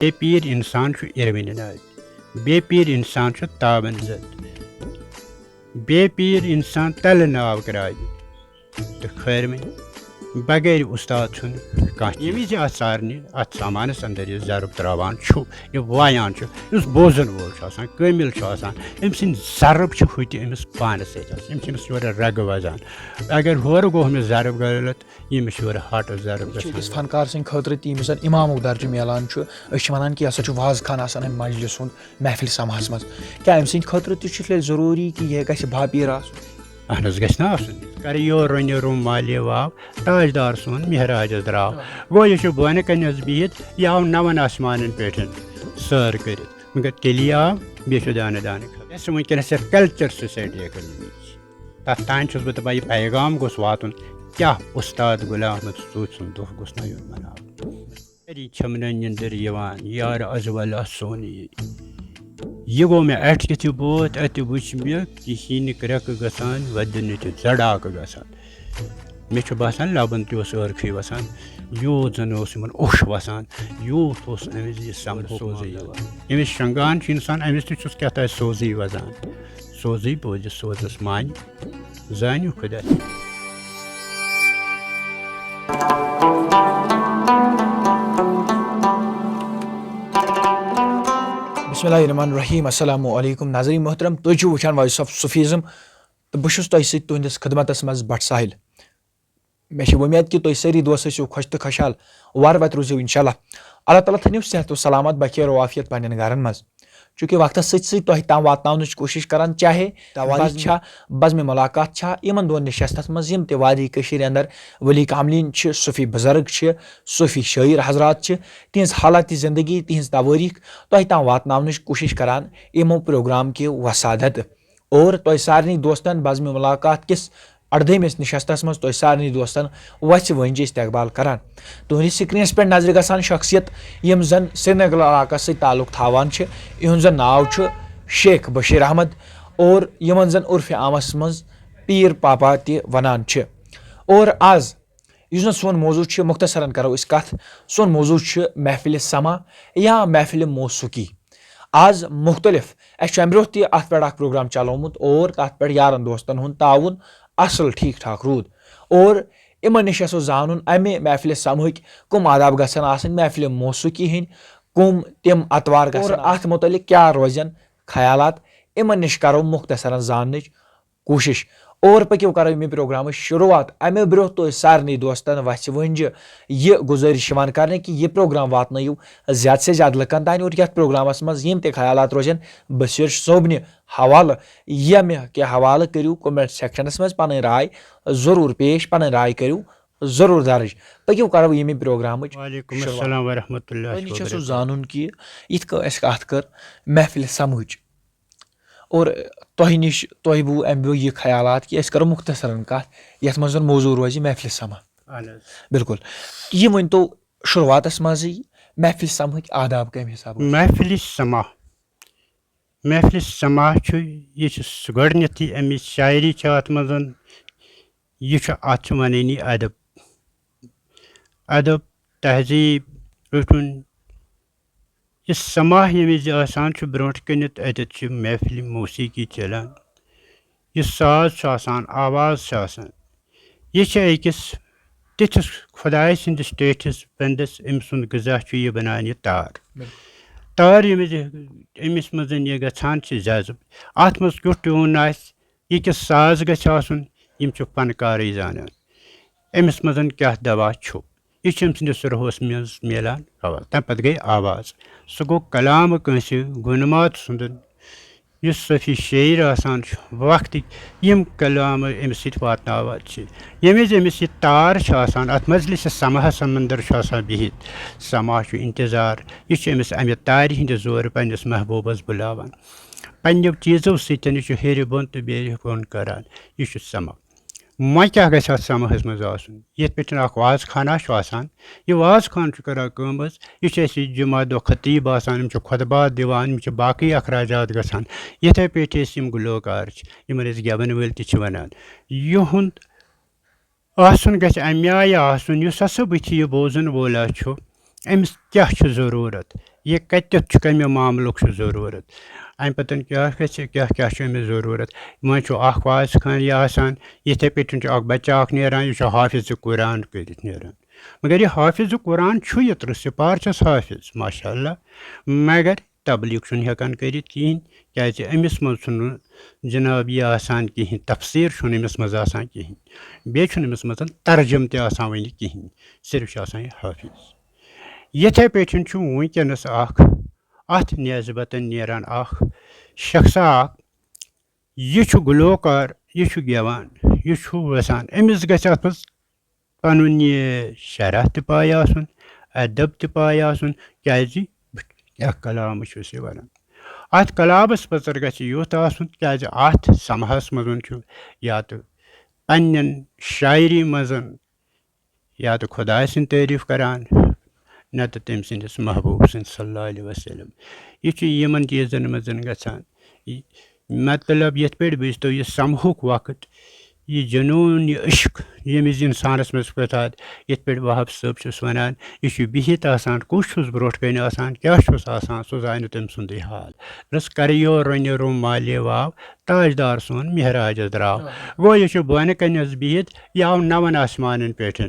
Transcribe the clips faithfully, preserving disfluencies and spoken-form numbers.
بے پیٖر اِنسان چھُ اِروٕنہِ ناوِ، بے پیٖر اِنسان چھُ تابَن زَد، بے پیٖر اِنسان تَلہٕ ناو کرٛاوِ تہٕ خٲرمٕنۍ بغٲرِ اُستاد چھُنہٕ کانٛہہ چیٖز۔ ییٚمہِ وِزِ اَتھ سارنٕے، اَتھ سامانَس اَندَر یہِ ضرب ترٛاوان چھُ، یہِ وایان چھُ، یُس بوزَن وول چھُ آسان، کٲمِل چھُ آسان، أمۍ سٕنٛدِ ضرب چھِ ہُتہِ أمِس پانَس سۭتۍ آسان، أمِس چھِ أمِس یورٕ رَگہٕ وَزان۔ اگر ہورٕ گوٚو أمِس ضرب غلط، ییٚمِس چھُ یورٕ ہاٹَس ضرب یہِ چھُ گژھان۔ أکِس فنکار سٕنٛدِ خٲطرٕ تہِ، ییٚمِس زَن اِمامُک درجہٕ میلان چھُ، أسۍ چھِ وَنان کہِ یہِ ہسا چھُ وازٕ خان آسان اَمہِ مجلِس ہُنٛد محفِلہِ سماہَس منٛز۔ کیٛاہ اَمہِ سٕنٛدِ خٲطرٕ تہِ چھُ تیٚلہِ ضروٗری کہِ یہِ گژھِ باپیٖر آسُن؟ اَہَن حظ، گژھِ نا آسُن۔ کَرِ یور رۄنہِ روٗم مالے واو، تاجدار سون مہراجَس درٛاو۔ گوٚو، یہِ چھُ بۄنہٕ کَنہِ حظ بِہِتھ، یہِ آو نَوَن آسمانَن پٮ۪ٹھ سٲر کٔرِتھ۔ مگر تیٚلی آو، بیٚیہِ چھُ دانہٕ دانہٕ خبر۔ یۄس وٕنکیٚنَس یَتھ کلچر سوسایٹی اکیڈمی چھِ، تَتھ تام چھُس بہٕ دَپان، یہِ پیغام گوٚژھ واتُن، کیٛاہ اُستاد غلام احمد ستوٗرۍ سُنٛد دۄہ گوٚژھ نہ یُن مَناونہٕ۔ سٲری چھَمنہٕ نِندٕر یِوان، یار از ولا سونی۔ یہِ گوٚو مےٚ اَٹھِتھ یہِ بوتھ، اَتہِ وٕچھ مےٚ کِہیٖنۍ کرٛٮ۪کہٕ گژھان، وَدِ نہٕ تہِ زَڑاکہٕ گژھان۔ مےٚ چھُ باسان، لَبَن تہِ اوس ٲرکھٕے وَسان، یوٗت زَن اوس یِمَن اوٚش وَسان، یوٗت اوس أمِس یہِ سَمکھومُت سوزٕے یِوان۔ ییٚمِس شۄنٛگان چھُ اِنسان، أمِس تہِ چھُس کیٛاہ تام سوزٕے وَزان، سوزٕے بوزِ سوزَس مانہِ، زانہِ خۄدا۔ بسم اللہ الرحمن الرحیم۔ السلام علیکم ناظرین محترم، تُہۍ چھِو وٕچھان وائس آف صوفیزم تہٕ بہٕ چھُس تۄہہِ سۭتۍ تُہنٛدِس خدمتس منٛز بٹ ساحل۔ مےٚ چھِ وۄمید کہِ تُہۍ سٲری دوست ٲسِو خۄش تہٕ خۄشحال، وارٕ وتہِ روٗزِو انشاءاللہ۔ اللہ تعالیٰ تھٲینِو صحت و سلامت بخیر و عافیت پننٮ۪ن گرن منٛز۔ چونکہ وقتس سۭتۍ سۭتۍ تۄہہِ تام واتناونٕچ کوٗشش کران، چاہے توٲریٖخ چھا، بزمِ ملاقات چھا، یِمن دۄن نشستن منٛز یِم تہِ وادی کٔشیٖرِ اندر ولی کاملین چھِ، صوفی بزرگ چھِ، صوفی شٲعر حضرات چھِ، تِہنٛز حالات زندگی، تِہنٛز توٲریٖخ تۄہہِ تام واتناونٕچ کوٗشش کران یِمو پروگرام کہِ وسادت۔ اور تۄہہِ سارنٕے دوستن بزمِ ملاقات کِس اَردٲہمِس نشستس منٛز تۄہہِ سارنٕے دوستن وژھِ وٲنجہِ استقبال کران۔ تُہنٛدِس سکرینس پٮ۪ٹھ نظرِ گژھان شخصیت، یِم زن سرینگر علاقس سۭتۍ تعلق تھاوان چھِ، یِہُنٛد زن ناو چھُ شیخ بشیر احمد، اور یِمن زن عرفِ عامس منٛز پیٖر پاپا تہِ ونان چھِ۔ اور از یُس زن سون موضوع چھُ، مختصرن کرو أسۍ کتھ، سون موضوع چھُ محفلِ سما یا محفلِ موسیقی۔ از مختلف، اسہِ چھُ امہِ برونٛہہ تہِ اتھ پٮ۪ٹھ اکھ پروگرام چلومُت اور تتھ پٮ۪ٹھ یارن دوستن ہُنٛد تعاوُن اصل ٹھیٖک ٹھاک روٗد۔ اور یِمن نِش آسو زانُن امہِ محفلِ سمہٕکۍ کٕم آداب گژھن آسٕنۍ، محفلِ موسیقی ہٕنٛدۍ کٕم تِم اطوار گژھن اور آسٕنۍ۔ اتھ متعلق کیٛاہ روزن خیالات، یِمن نِش کرو مختصرن زاننٕچ کوٗشِش۔ اور پٔکِو کرو ییٚمہِ پروگرامٕچ شروٗعات۔ اَمہِ برٛونٛہہ تُہۍ سارنٕے دوستن وَژھِ وٕنجہِ یہِ گُزٲرِش یِوان کرنہٕ کہِ یہِ پروگرام واتنٲیِو زیادٕ سے زیادٕ لُکن تام اور یَتھ پروگرامَس منٛز یِم تہِ خیالات روزن بصیر صٲبنہِ حوالہٕ، ییٚمہِ کہِ حوالہٕ کٔرِو comment sectionس منٛز پنٕنۍ راے ضروٗر پیش، پنٕنۍ راے کٔرِو ضروٗر درٕج۔ پٔکِو کرو ییٚمہِ پروگرامٕچ وعلیکم شروٗعات۔ السلام ورحمتہ اللہ تۄہہِ نِش چھُ سُہ وبرکاتہ۔ زانُن کہِ یِتھ کٔنۍ اَسہِ کَتھ کٔر محفلہِ سمہٕچ، اور تۄہہِ نِش، تۄہہِ بوٗ اَمہِ برٛونٛہہ یہِ خیالات کہِ أسۍ کَرو مختصرن کَتھ، یَتھ منٛز زَن موضوع روزِ محفلِ سما۔ اہن حظ۔ بِلکُل۔ یہِ ؤنۍ تو شروٗعاتَس منٛزٕے محفلِ سمہٕکۍ آداب کَمہِ حسابہٕ ٲسۍ؟ محفلِ سما، محفلِ سما چھُ، یہِ چھُ سُہ گۄڈٕنیتھٕے اَمِچ شاعری چھِ اَتھ منٛز، یہِ چھُ، اَتھ چھُ وَنٲنی ادب۔ ادب، تہذیٖب، رُٹُن، یہِ سماح ییٚمہِ وِزِ آسان چھُ برٛونٛٹھ کَنٮ۪تھ، اَتٮ۪تھ چھِ محفلہِ موسیقی چلان، یہِ ساز چھُ آسان، آواز چھِ آسان، یہِ چھِ أکِس تِتھِس خۄداے سٕنٛدِس ٹیٹھِس بندس، أمۍ سُنٛد غذا چھُ یہِ بنان یہِ تار۔ بِلکُل۔ تار ییٚمہِ وِزِ أمِس منٛز یہِ گژھان چھِ جذب، اَتھ منٛز کیُتھ ٹیوٗن آسہِ، یہِ کِس ساز گژھِ آسُن، یِم چھِ فنکارٕے زانان۔ أمِس منٛز کیٛاہ دوا چھُ، یہِ چھُ أمۍ سٕنٛدِس روحس منٛز میلان روا۔ تَمہِ پتہٕ گٔے آواز، سُہ گوٚو کلام کٲنٛسہِ گُنہٕ مات سُنٛدن، یُس صوفی شٲعر آسان چھُ وقتٕکۍ، یِم کلام أمِس سۭتۍ واتناوان چھِ۔ ییٚمہِ وِزِ أمِس یہِ تار چھُ آسان، اَتھ مجلسِ سماہس اندر چھُ آسان بِہِتھ، سماہ چھُ انتظار، یہِ چھُ أمِس اَمہِ تارِ ہٕنٛدِ زورٕ پننِس محبوٗبس بُلاوان۔ پننیو چیٖزو سۭتۍ، یہِ چھُ ہیٚرِ بۄن تہٕ بیٚیہِ بۄن کران، یہِ چھُ سما۔ وۄنۍ کیٛاہ گژھِ اَتھ سماہس منٛز آسُن؟ یِتھ پٲٹھۍ اکھ وازٕ خانہ چھُ آسان، یہِ وازٕ خانہٕ چھُ کران کٲم حظ، یہِ چھُ اَسہِ جمعہ دۄہ خطیٖب آسان، یِم چھِ خطبات دِوان، یِم چھِ باقٕے اخراجات گژھان۔ یِتھے پٲٹھۍ أسۍ یِم گُلوکار چھِ، یِمن أسۍ گٮ۪وَن وٲلۍ تہِ چھِ وَنان، یِہُنٛد آسُن گژھِ اَمہِ آیہِ آسُن، یُس ہسا بٕتھِ یہِ بوزن وولا چھُ، أمِس کیٛاہ چھُ ضروٗرت، یہِ کَتٮ۪تھ چھُ، کَمہِ معاملُک چھُ ضروٗرت، اَمہِ پَتہٕ کیٛاہ گژھِ، کیٛاہ کیٛاہ چھُ أمِس ضروٗرت۔ وۄنۍ چھُ اَکھ واعظ خان یہِ آسان، یِتھَے پٲٹھۍ چھُ اَکھ بَچہٕ اَکھ نیران، یہِ چھُ حافظ قرآن کٔرِتھ نیران۔ مگر یہِ حافظ قرآن چھُ، یہِ تٕرٛہ سِپار چھَس حافظ، ماشاء اللہ، مگر تبلیغ چھُنہٕ ہٮ۪کان کٔرِتھ کِہیٖنۍ، کیٛازِ أمِس منٛز چھُنہٕ جناب یہِ آسان کِہیٖنۍ، تفسیٖر چھُنہٕ أمِس منٛز آسان کِہیٖنۍ، بیٚیہِ چھُنہٕ أمِس منٛز ترجمہٕ تہِ آسان وٕنہِ کِہیٖنۍ، صرف چھُ آسان یہِ حافظ۔ یِتھَے پٲٹھۍ چھُ وٕنکیٚنَس اَکھ اَتھ نسبتاً نیران اَکھ شخصا اَکھ، یہِ چھُ گُلوکار، یہِ چھُ گٮ۪وان، یہِ چھُ وَسان، أمِس گژھِ اَتھ منٛز پَنُن یہِ شرح تہِ پَے آسُن، ادب تہِ پَے آسُن، کیٛازِ بہٕ کیٛاہ کلام چھُس یہِ وَنان۔ اَتھ کلامَس پَتہٕ گژھِ یُتھ آسُن، کیٛازِ اَتھ سماہَس منٛز چھُ یا تہٕ پنٛنٮ۪ن شاعری منٛز یا تہٕ خۄداے سٕنٛز تعریٖف کران، نَتہٕ تٔمۍ سٕنٛدِس محبوٗب سٕنٛدِ صلی اللہ علیہ وسلم۔ یہِ چھُ یِمَن چیٖزَن منٛز گژھان۔ یہِ مطلب، یِتھ پٲٹھۍ بوٗزتو یہِ سَمہُک وقت، یہِ جنوٗن، یہِ عشق، ییٚمہِ وِزِ اِنسانَس منٛز پھٔسان، یِتھ پٲٹھۍ وہاب صٲب چھُس وَنان، یہِ چھُ بِہِتھ آسان، کُس چھُس برونٛٹھ کَنہِ آسان، کیٛاہ چھُس آسان، سُہ زانہِ تٔمۍ سُنٛدُے حال۔ دوٚپُس، کَرٕ یور رۄنہِ روٗمالہِ واو، تاجدار سون مہراجَس درٛاو۔ گوٚو، یہِ چھُ بۄنہٕ کَنٮ۪س بِہِتھ، یہِ آو نَوَن آسمانَن پٮ۪ٹھ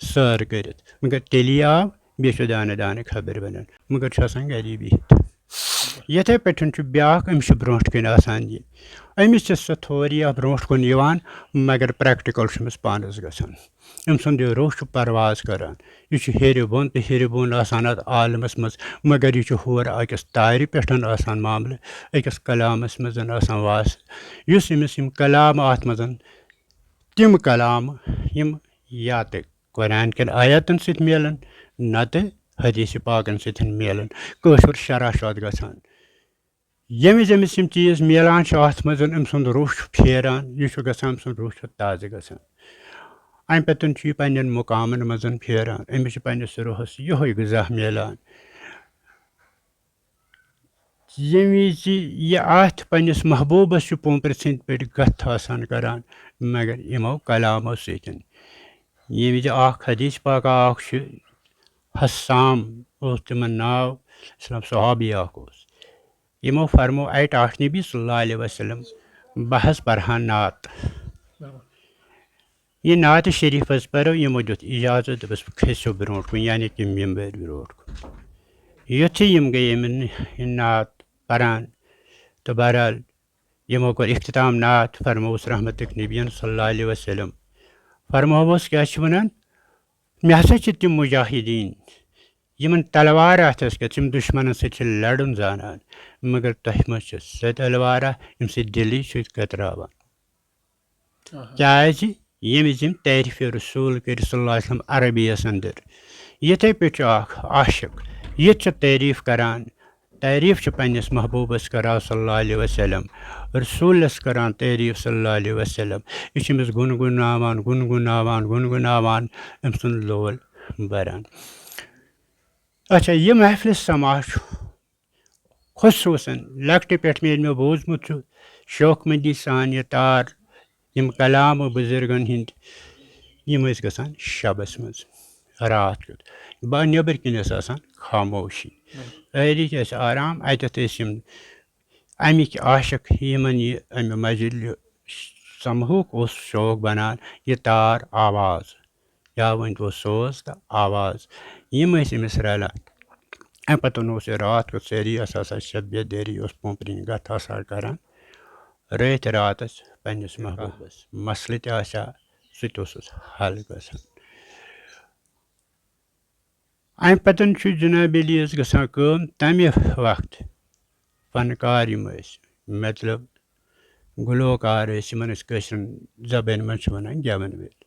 سٲر کٔرِتھ، مگر تیٚلی آو، بیٚیہِ چھُ دانہٕ دانہٕ خبرِ وَنان، مگر چھُ آسان گَری بِہِتھ۔ یِتھَے پٲٹھۍ چھُ بیٛاکھ، أمِس چھُ برونٛٹھ کَنہِ آسان یہِ، أمِس چھِ سۄ تھوری اَتھ برونٛٹھ کُن یِوان، مگر پرٛٮ۪کٹِکَل چھُ أمِس پانَس گژھان۔ أمۍ سُنٛد یہِ روح چھُ پرواز کران۔ یہِ چھُ ہیٚرِ بۄن تہٕ ہیٚرِ بۄن آسان اَتھ عالمَس منٛز، مگر یہِ چھُ ہورٕ أکِس تارِ پٮ۪ٹھ آسان معاملہٕ، أکِس کلامَس منٛز آسان واس، یُس أمِس یِم کلام اَتھ منٛز، تِم کلام یِم یا تہٕ قرآن کٮ۪ن آیاتَن سۭتۍ میلان، نَتہٕ حدیث پاکَن سۭتۍ میلان۔ کٲشُر شرح چھُ اَتھ گژھان۔ ییٚمہِ وِزِ أمِس یِم چیٖز میلان چھِ، اَتھ منٛز أمۍ سُنٛد روح چھُ پھیران، یہِ چھُ گژھان، أمۍ سُنٛد روح چھُ تازٕ گژھان۔ اَمہِ پَتہٕ چھُ یہِ پنٛنٮ۪ن مُقامَن منٛز پھیران، أمِس چھُ پنٛنِس روحَس یِہوٚے غذا میلان۔ ییٚمہِ وِزِ یہِ اَتھ پنٛنِس محبوٗبَس چھُ پوٚمپرِ ژھٕنۍ پٲٹھۍ گَتھ آسان کَران، مگر یِمو کلامو سۭتۍ۔ ییٚمہِ وِزِ اَکھ حدیث پاکا اَکھ چھُ، حسام اوس تِمَن ناو، اِسلام صحابی اَکھ اوس۔ یِمو فرمو اَتہِ اَکھ نبی صلی اللہ علیہ وسلم، بہٕ حظ پَرہا نعت۔ یہِ نعت شریٖف حظ پَرو، یِمو دیُت اِجازت، دوٚپُس، کھٔسِو برونٛٹھ کُن، یعنی کہِ مِمبَر برونٛٹھ کُن۔ یُتھُے یِم گٔے یِمَن یہِ نعت پَران، تہٕ بہرحال یِمو کوٚر اختتام نعت، فرمووُس رحمتٕکۍ نبیَن صلی اللہ علیہ وسلم۔ فرمووُس، کیٛاہ چھِ وَنان؟ مےٚ ہسا چھِ تِم مجاہدیٖن، یِمَن تلوار اَتھَس کٮ۪تھ، یِم دُشمَنَن سۭتۍ چھِ لَڑُن زانان، مگر تۄہہِ منٛز چھِ سۄ تلوارا، ییٚمہِ سۭتۍ دِلٕے چھُ کتراوان۔ آہا۔ کیٛازِ؟ ییٚمہِ زِم تعریٖفِ رسول کٔرِتھ صلی اللہ علیہ وسلم عربی یَس اندر۔ یِتھَے پٲٹھۍ چھُ اکھ عاشق، یہِ تہِ چھُ تعریٖف کران، تعریٖف چھُ پننِس محبوٗبَس کران صلی اللہ علیہ وسلم، رسوٗلَس کران تعریٖف صلی اللہ علیہ وسلم۔ یہِ چھُ أمِس گُنگُناوان، گُنگُناوان، گُنگُناوان، أمۍ سُنٛد لول بران۔ اچھا، یہِ محفلِ سماع چھُ خصوٗصاً لۄکٹہِ پٮ۪ٹھ ییٚلہِ مےٚ بوٗزمُت چھُ، شوخ مندی سان یہِ تار، یِم کلام بُزرگن ہٕنٛدۍ، یِم ٲسۍ گژھان شبس منٛز راتھ کیُتھ۔ با-، نیٚبٕرۍ کِنۍ ٲس آسان خاموشی۔ أرِکۍ ٲسۍ آرام، اَتٮ۪تھ ٲسۍ یِم اَمِکۍ عاشق، یِمن یہِ اَمہِ مجلہِ سمہُک اوس شوق بنان، یہِ تار آواز۔ یا ؤنۍ تو سوز تہٕ آواز، یِم ٲسۍ أمِس رَلان۔ اَمہِ پَتہٕ اوس یہِ راتھ کیُتھ سٲری ٲس آسان شب بیدٲری، اوس پوٚمپرِنۍ گَتھ آسان کَران۔ رٲتۍ راتَس پنٛنِس محبوٗبَس مسلہٕ تہِ آسہِ ہا، سُہ تہِ اوسُس حل گژھان۔ اَمہِ پَتہٕ چھُ جناب علیَس گژھان کٲم، تَمہِ وقتہٕ فنکار یِم ٲسۍ، مطلب گُلوکار ٲسۍ، یِمَن أسۍ کٲشرٮ۪ن زبٲنۍ منٛز چھِ وَنان گٮ۪وَن وٲلۍ۔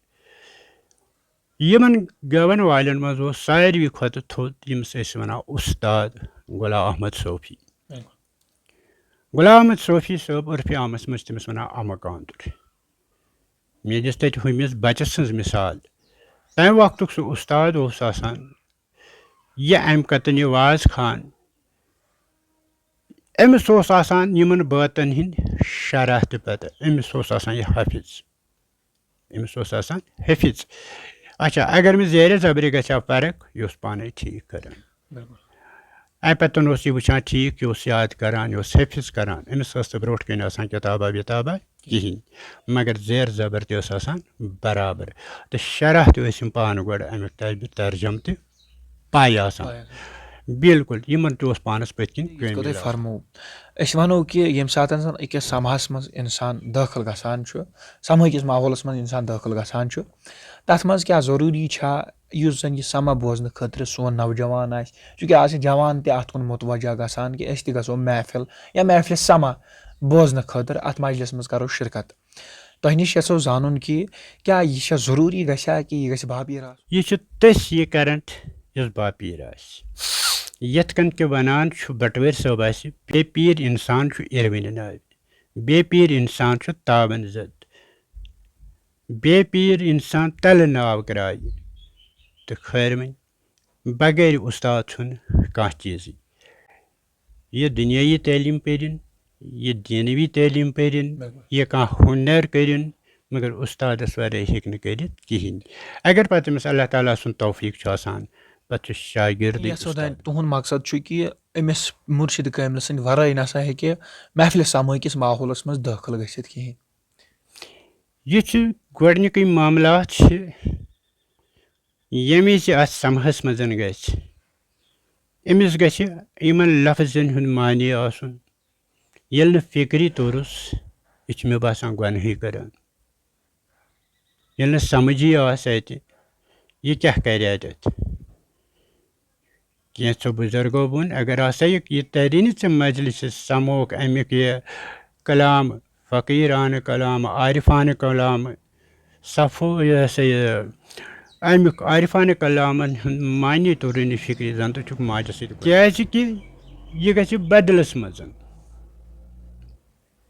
یِمَن گٮ۪وَن والٮ۪ن منٛز اوس ساروی کھۄتہٕ تھوٚد، ییٚمِس ٲسۍ وَنان اُستاد غلام احمد صوفی۔ بِلکُل۔ غلام احمد صوفی صٲب عرفِ عامَس منٛز چھِ تٔمِس وَنان اَمہٕ کانٛدُر۔ مےٚ دِژ تَتہِ ہُمِس بَچَس سٕنٛز مِثال۔ تَمہِ وقتُک سُہ اُستاد اوس آسان، یہِ اَمہِ کَتَن یہِ واز خان، أمِس اوس آسان یِمَن بٲتَن ہٕنٛدۍ شرح تہِ پَتہ، أمِس اوس آسان یہِ حٲفِظ، أمِس اوس آسان حٲفِظ۔ اچھا، اگر أمِس زیرِ زبرِ گژھِ ہا فرق، یہِ اوس پانَے ٹھیٖک کَران۔ بِلکُل۔ اَمہِ پَتہٕ اوس یہِ وٕچھان ٹھیٖک، یہِ اوس یاد کَران، یہِ اوس حٲفِظ کَران، أمِس ٲس نہٕ برونٛٹھ کَنہِ آسان کِتابہ وِتابہ کِہیٖنۍ، مگر زیر زبر تہِ ٲس آسان برابر، تہٕ شرح تہِ ٲسۍ یِم پانہٕ گۄڈٕ اَمیُک تَجبِ-، ترجمہٕ تہِ پَے آسان۔ پَے آسان۔ بِلکُل، یِمَن تہِ اوس پانَس پٔتۍ کِنۍ یِتھ کٲٹھۍ کٲمِل تۄہہِ آسان۔ فرموو، أسۍ وَنو کہِ ییٚمہِ ساتَن زَن أکِس سماہَس منٛز اِنسان دٲخٕل گژھان چھُ، سمٲجی کِس ماحولَس منٛز اِنسان دٲخٕل گژھان چھُ، تَتھ منٛز کیٛاہ ضروٗری چھا یُس زَن یہِ سما بوزنہٕ خٲطرٕ سون نوجوان آسہِ، چوٗنٛکہِ آز چھِ جوان تہِ اَتھ کُن متوجہ گژھان کہِ أسۍ تہِ گژھو محفِل یا محفِلہِ سما بوزنہٕ خٲطرٕ اَتھ مجلِس منٛز کَرو شرکت۔ تۄہہِ نِش یَژھو زانُن کہِ کیٛاہ یہِ چھا ضروٗری گژھیٛا کہِ یہِ گژھِ باپیٖر آسُن؟ یہِ چھُ تٔسۍ یہِ کرنٹ یُس باپیٖر آسہِ۔ یِتھ کٔنۍ کہِ وَنان چھُ بَٹوٲرۍ صٲب آسہِ، بے پیٖر اِنسان چھُ اِروِنہِ ناوِ، بے پیٖر اِنسان چھُ تاوَن زد، بے پیٖر اِنسان تَلہٕ ناو کرٛایہِ تہٕ خٲرمٕنۍ بغٲرِ اُستاد چھُنہٕ کانٛہہ چیٖزٕے۔ یہِ دُنیٲیی تعلیٖم پٔرِن، یہِ دیٖنوی تعلیٖم پٔرِن، بِلکُل۔ یہِ کانٛہہ ہُنر کٔرِن، مگر اُستادَس وَرٲے ہیٚکہِ نہٕ کٔرِتھ کِہیٖنۍ۔ اگر پَتہٕ أمِس اللہ تعالیٰ سُنٛد توفیٖق چھُ آسان، پَتہٕ چھُ شاگِرد یَژھو اُستاد۔ تُہُنٛد مقصد چھُ کہِ أمِس مُرشِد کٲملہٕ سٕنٛدِ وَرٲے نہ سا ہیٚکہِ محفِلہِ سمٲعی کِس ماحولَس منٛز دٲخٕل گٔژھِتھ کِہیٖنۍ۔ یہِ چھُ گۄڈٕنیُکُے معاملات چھِ، ییٚمہِ وِزِ اَتھ سماہَس منٛز گژھِ، أمِس گژھِ یِمَن لفظن ہُنٛد معنی آسُن۔ ییٚلہِ نہٕ فِکرِ توٚرُس، یہِ چھُ مےٚ باسان گۄنہٕے کران۔ ییٚلہِ نہٕ سمجھی آو اَسہِ اَتہِ، یہِ کیٛاہ کرِ اَتٮ۪تھ؟ کینٛژھو بُزرگو ووٚن، اگر ہسا یہِ، یہِ تَری نہٕ ژےٚ مجلسہِ سموک اَمیُک یہِ کلام، فقیرانہٕ کلام، عارفانہٕ کلام، صفو، یہِ ہسا یہِ، اَمیُک عارفانہٕ کلامن ہُنٛد معنی توٚرُے نہٕ فِکرِ، زن تہٕ چھُکھ ماجہِ سۭتۍ۔ کیٛازِ کہِ یہِ گژھِ بدلس منٛز۔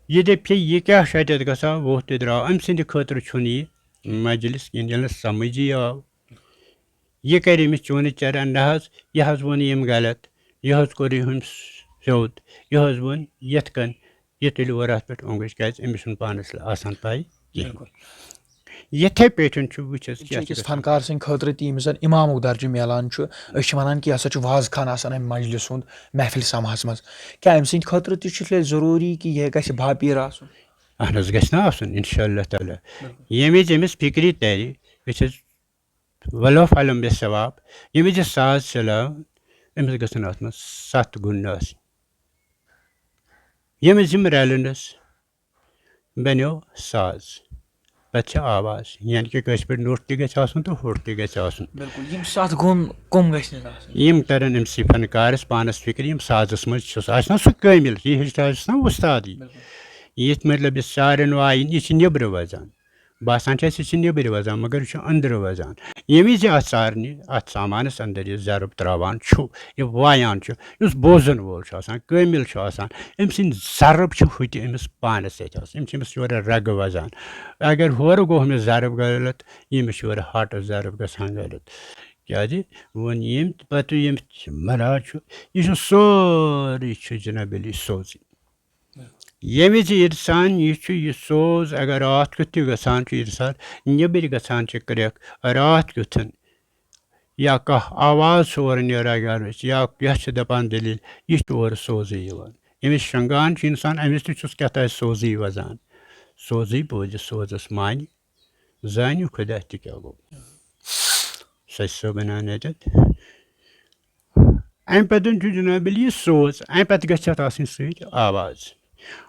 یہِ دَپہِ ہے، یہِ کیٛاہ چھُ اَتٮ۪تھ گژھان؟ ووٚتھ تہٕ درٛاو۔ أمۍ سٕنٛدِ خٲطرٕ چھُنہٕ یہِ مجلس کِہیٖنۍ، ییٚلہِ نہٕ سمجھی آو۔ یہِ کَرِ أمِس چونہٕ چرن، نہ حظ، یہِ حظ ووٚن ییٚمۍ غلط، یہِ حظ کوٚر یہِ ہُمۍ سیوٚد، یہِ حظ ووٚن یِتھ کٔنۍ، یہِ تُلہِ اورٕ اَتھ پٮ۪ٹھ اوٚنٛگٕج، کیٛازِ أمِس چھُنہٕ پانَس آسان پَے کِہیٖنۍ۔ بِلکُل۔ یِتھَے پٲٹھۍ چھُ وٕچھ حظ یِم چھِ کیٛاہ چھِ أکِس گژھان۔ فنکار سٕنٛدِ خٲطرٕ تہِ ییٚمِس زَن اِمامُک درجہٕ میلان چھُ، أسۍ چھِ وَنان کہِ یہِ ہسا چھُ وازٕ خان آسان اَمہِ مجلِس ہُنٛد محفِل سماہَس منٛز۔ کیٛاہ أمۍ سٕنٛدِ خٲطرٕ تہِ چھُ تیٚلہِ ضروٗری کہِ یہِ گژھِ باپیٖر آسُن؟ اہن حظ، گژھِ نا آسُن، اِنشاء اللہ تعالیٰ۔ بِلکُل۔ ییٚمہِ وِزِ أمِس فِکرِ تَرِ، أسۍ حظ ولو فعلم بے ثواب، ییٚمہِ وِزِ ساز چلاو، أمِس گژھن اَتھ منٛز ستھ گُن آسٕنۍ۔ ییٚمہِ وِزِ یِم رَلنَس بنیو ساز، پَتہٕ چھِ آواز، یعنی کہِ کٲنٛسہِ پٮ۪ٹھ نوٚٹ تہِ گژھِ آسُن تہٕ ہوٚٹ تہِ گژھِ آسُن۔ بِلکُل، یِم ستھ گُن کٕم گژھن آسٕنۍ؟ یِم تَرَن أمۍ سٕے فنکارَس پانَس فِکرِ، یِم سازَس منٛز چھُس، آسہِ نا سُہ کٲمِل، یہِ ہیٚچھناوِ سُہ نا وُستادٕے۔ بِلکُل۔ یِتھ مطلب یہِ سارن وایِن، یہِ چھِ نیٚبرٕ وَزان۔ باسان چھِ اَسہِ، یہِ چھِ نیٚبرۍ وَزان، مگر یہِ چھُ أنٛدرٕ وَزان۔ ییٚمہِ وِزِ اَتھ سارنہِ، اَتھ سامانَس اَنٛدر یہِ ضرب ترٛاوان چھُ، یہِ وایان چھُ، یُس بوزَن وول چھُ آسان، کٲمِل چھُ آسان، أمۍ سٕنٛدۍ ضرب چھِ ہُتہِ أمِس پانَس سۭتۍ آسان۔ أمۍ چھِ أمِس یورٕ رَگہٕ وَزان۔ اگر ہورٕ گوٚو أمِس ضرب غلط، ییٚمِس چھُ یورٕ ہاٹَس ضرب گژھان غلط۔ کیٛازِ وۄنۍ ییٚمہِ پَتہٕ ییٚمہِ مَرحلہٕ چھُ، یہِ چھُ سورُے چھُ جناب علی سوزٕے۔ ییٚمہِ وِزِ اِنسان یہِ چھُ، یہِ سوز اگر راتھ کیُتھ تہِ گژھان چھُ، اِنسان نیٚبٕرۍ گژھان چھِ کرٛٮ۪کھ، راتھ کیُتھ یا کانٛہہ آواز چھُ اورٕ نیران گرٕچ، یا یَتھ چھِ دَپان دٔلیٖل، یہِ چھُ اورٕ سوزٕے یِوان۔ ییٚمِس شۄنٛگان چھُ اِنسان، أمِس تہِ چھُس کیٛاہ تام سوزٕے وَزان۔ سوزٕے بوزِ سوزَس معنی، زانہِ خۄدا تہِ کیٛاہ گوٚو۔ سۄ چھِ سۄ بَنان اَتٮ۪تھ۔ اَمہِ پَتہٕ چھُ جناب علی سوز، اَمہِ پَتہٕ گژھِ اَتھ آسٕنۍ سۭتۍ آواز۔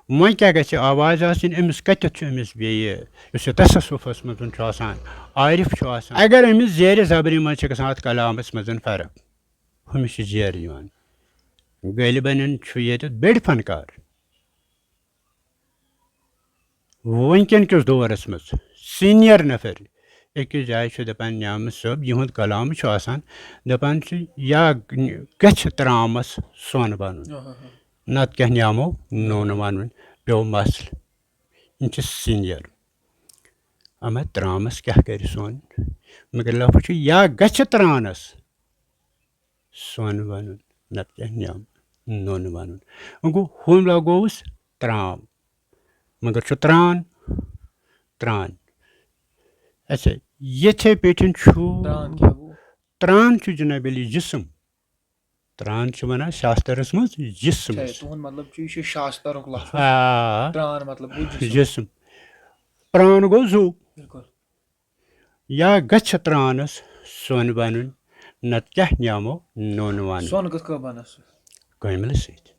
وۄنۍ کیٛاہ گژھِ آواز آسٕنۍ؟ أمِس کَتٮ۪تھ چھُ أمِس بیٚیہِ، یُس یہِ تصوفَس منٛز چھُ آسان، عارف چھُ آسان۔ اگر أمِس زیرِ زبرِ منٛز چھِ گژھان اَتھ کلامَس منٛز فرق، ہُمِس چھِ زیرٕ یِوان۔ غٲلباً چھُ ییٚتٮ۪تھ بٔڑۍ فنکار۔ وٕنکٮ۪ن کِس دورس منٛز سیٖنیر نفر أکِس جایہِ چھُ دَپان، نعمت صٲب، یِہُنٛد کلام چھُ آسان، دَپان چھِ، یا گژھِ ترٛامَس سۄن بَنُن، نَتہٕ کیٛاہ نعمو نوٗن وَنُن، پیوٚو مسلہٕ۔ یِم چھِ سیٖنیر۔ اَما ترٛامَس کیٛاہ کَرِ سۄن؟ مگر لفظ چھُ، یا گژھِ ترٛانَس سۄن وَنُن، نَتہٕ کیٛاہ نعم-، نوٗن وَنُن۔ وۄنۍ گوٚو، ہُم لگووُس ترٛام، مگر چھُ ترٛان، ترٛان۔ اچھا، یِتھے پٲٹھۍ چھُ ترٛان کیٛاہ گوٚو؟ ترٛان چھُ جناب علی جسم۔ تران چھِ وَنان شاسترس منٛز جسمس۔ تُہُنٛد مطلب چھُ، یہِ چھُ شاسترُک لفظ۔ آ، تران مطلب گوٚو جسم۔ جسم۔ پران گوٚو زُو۔ بِلکُل۔ یا گژھِ ترانس سۄن بنُن، نتہٕ کیٛاہ نعمو نوٚن ونُن۔ سۄن کِتھ کٔنۍ بنس؟ کٲملس سۭتۍ۔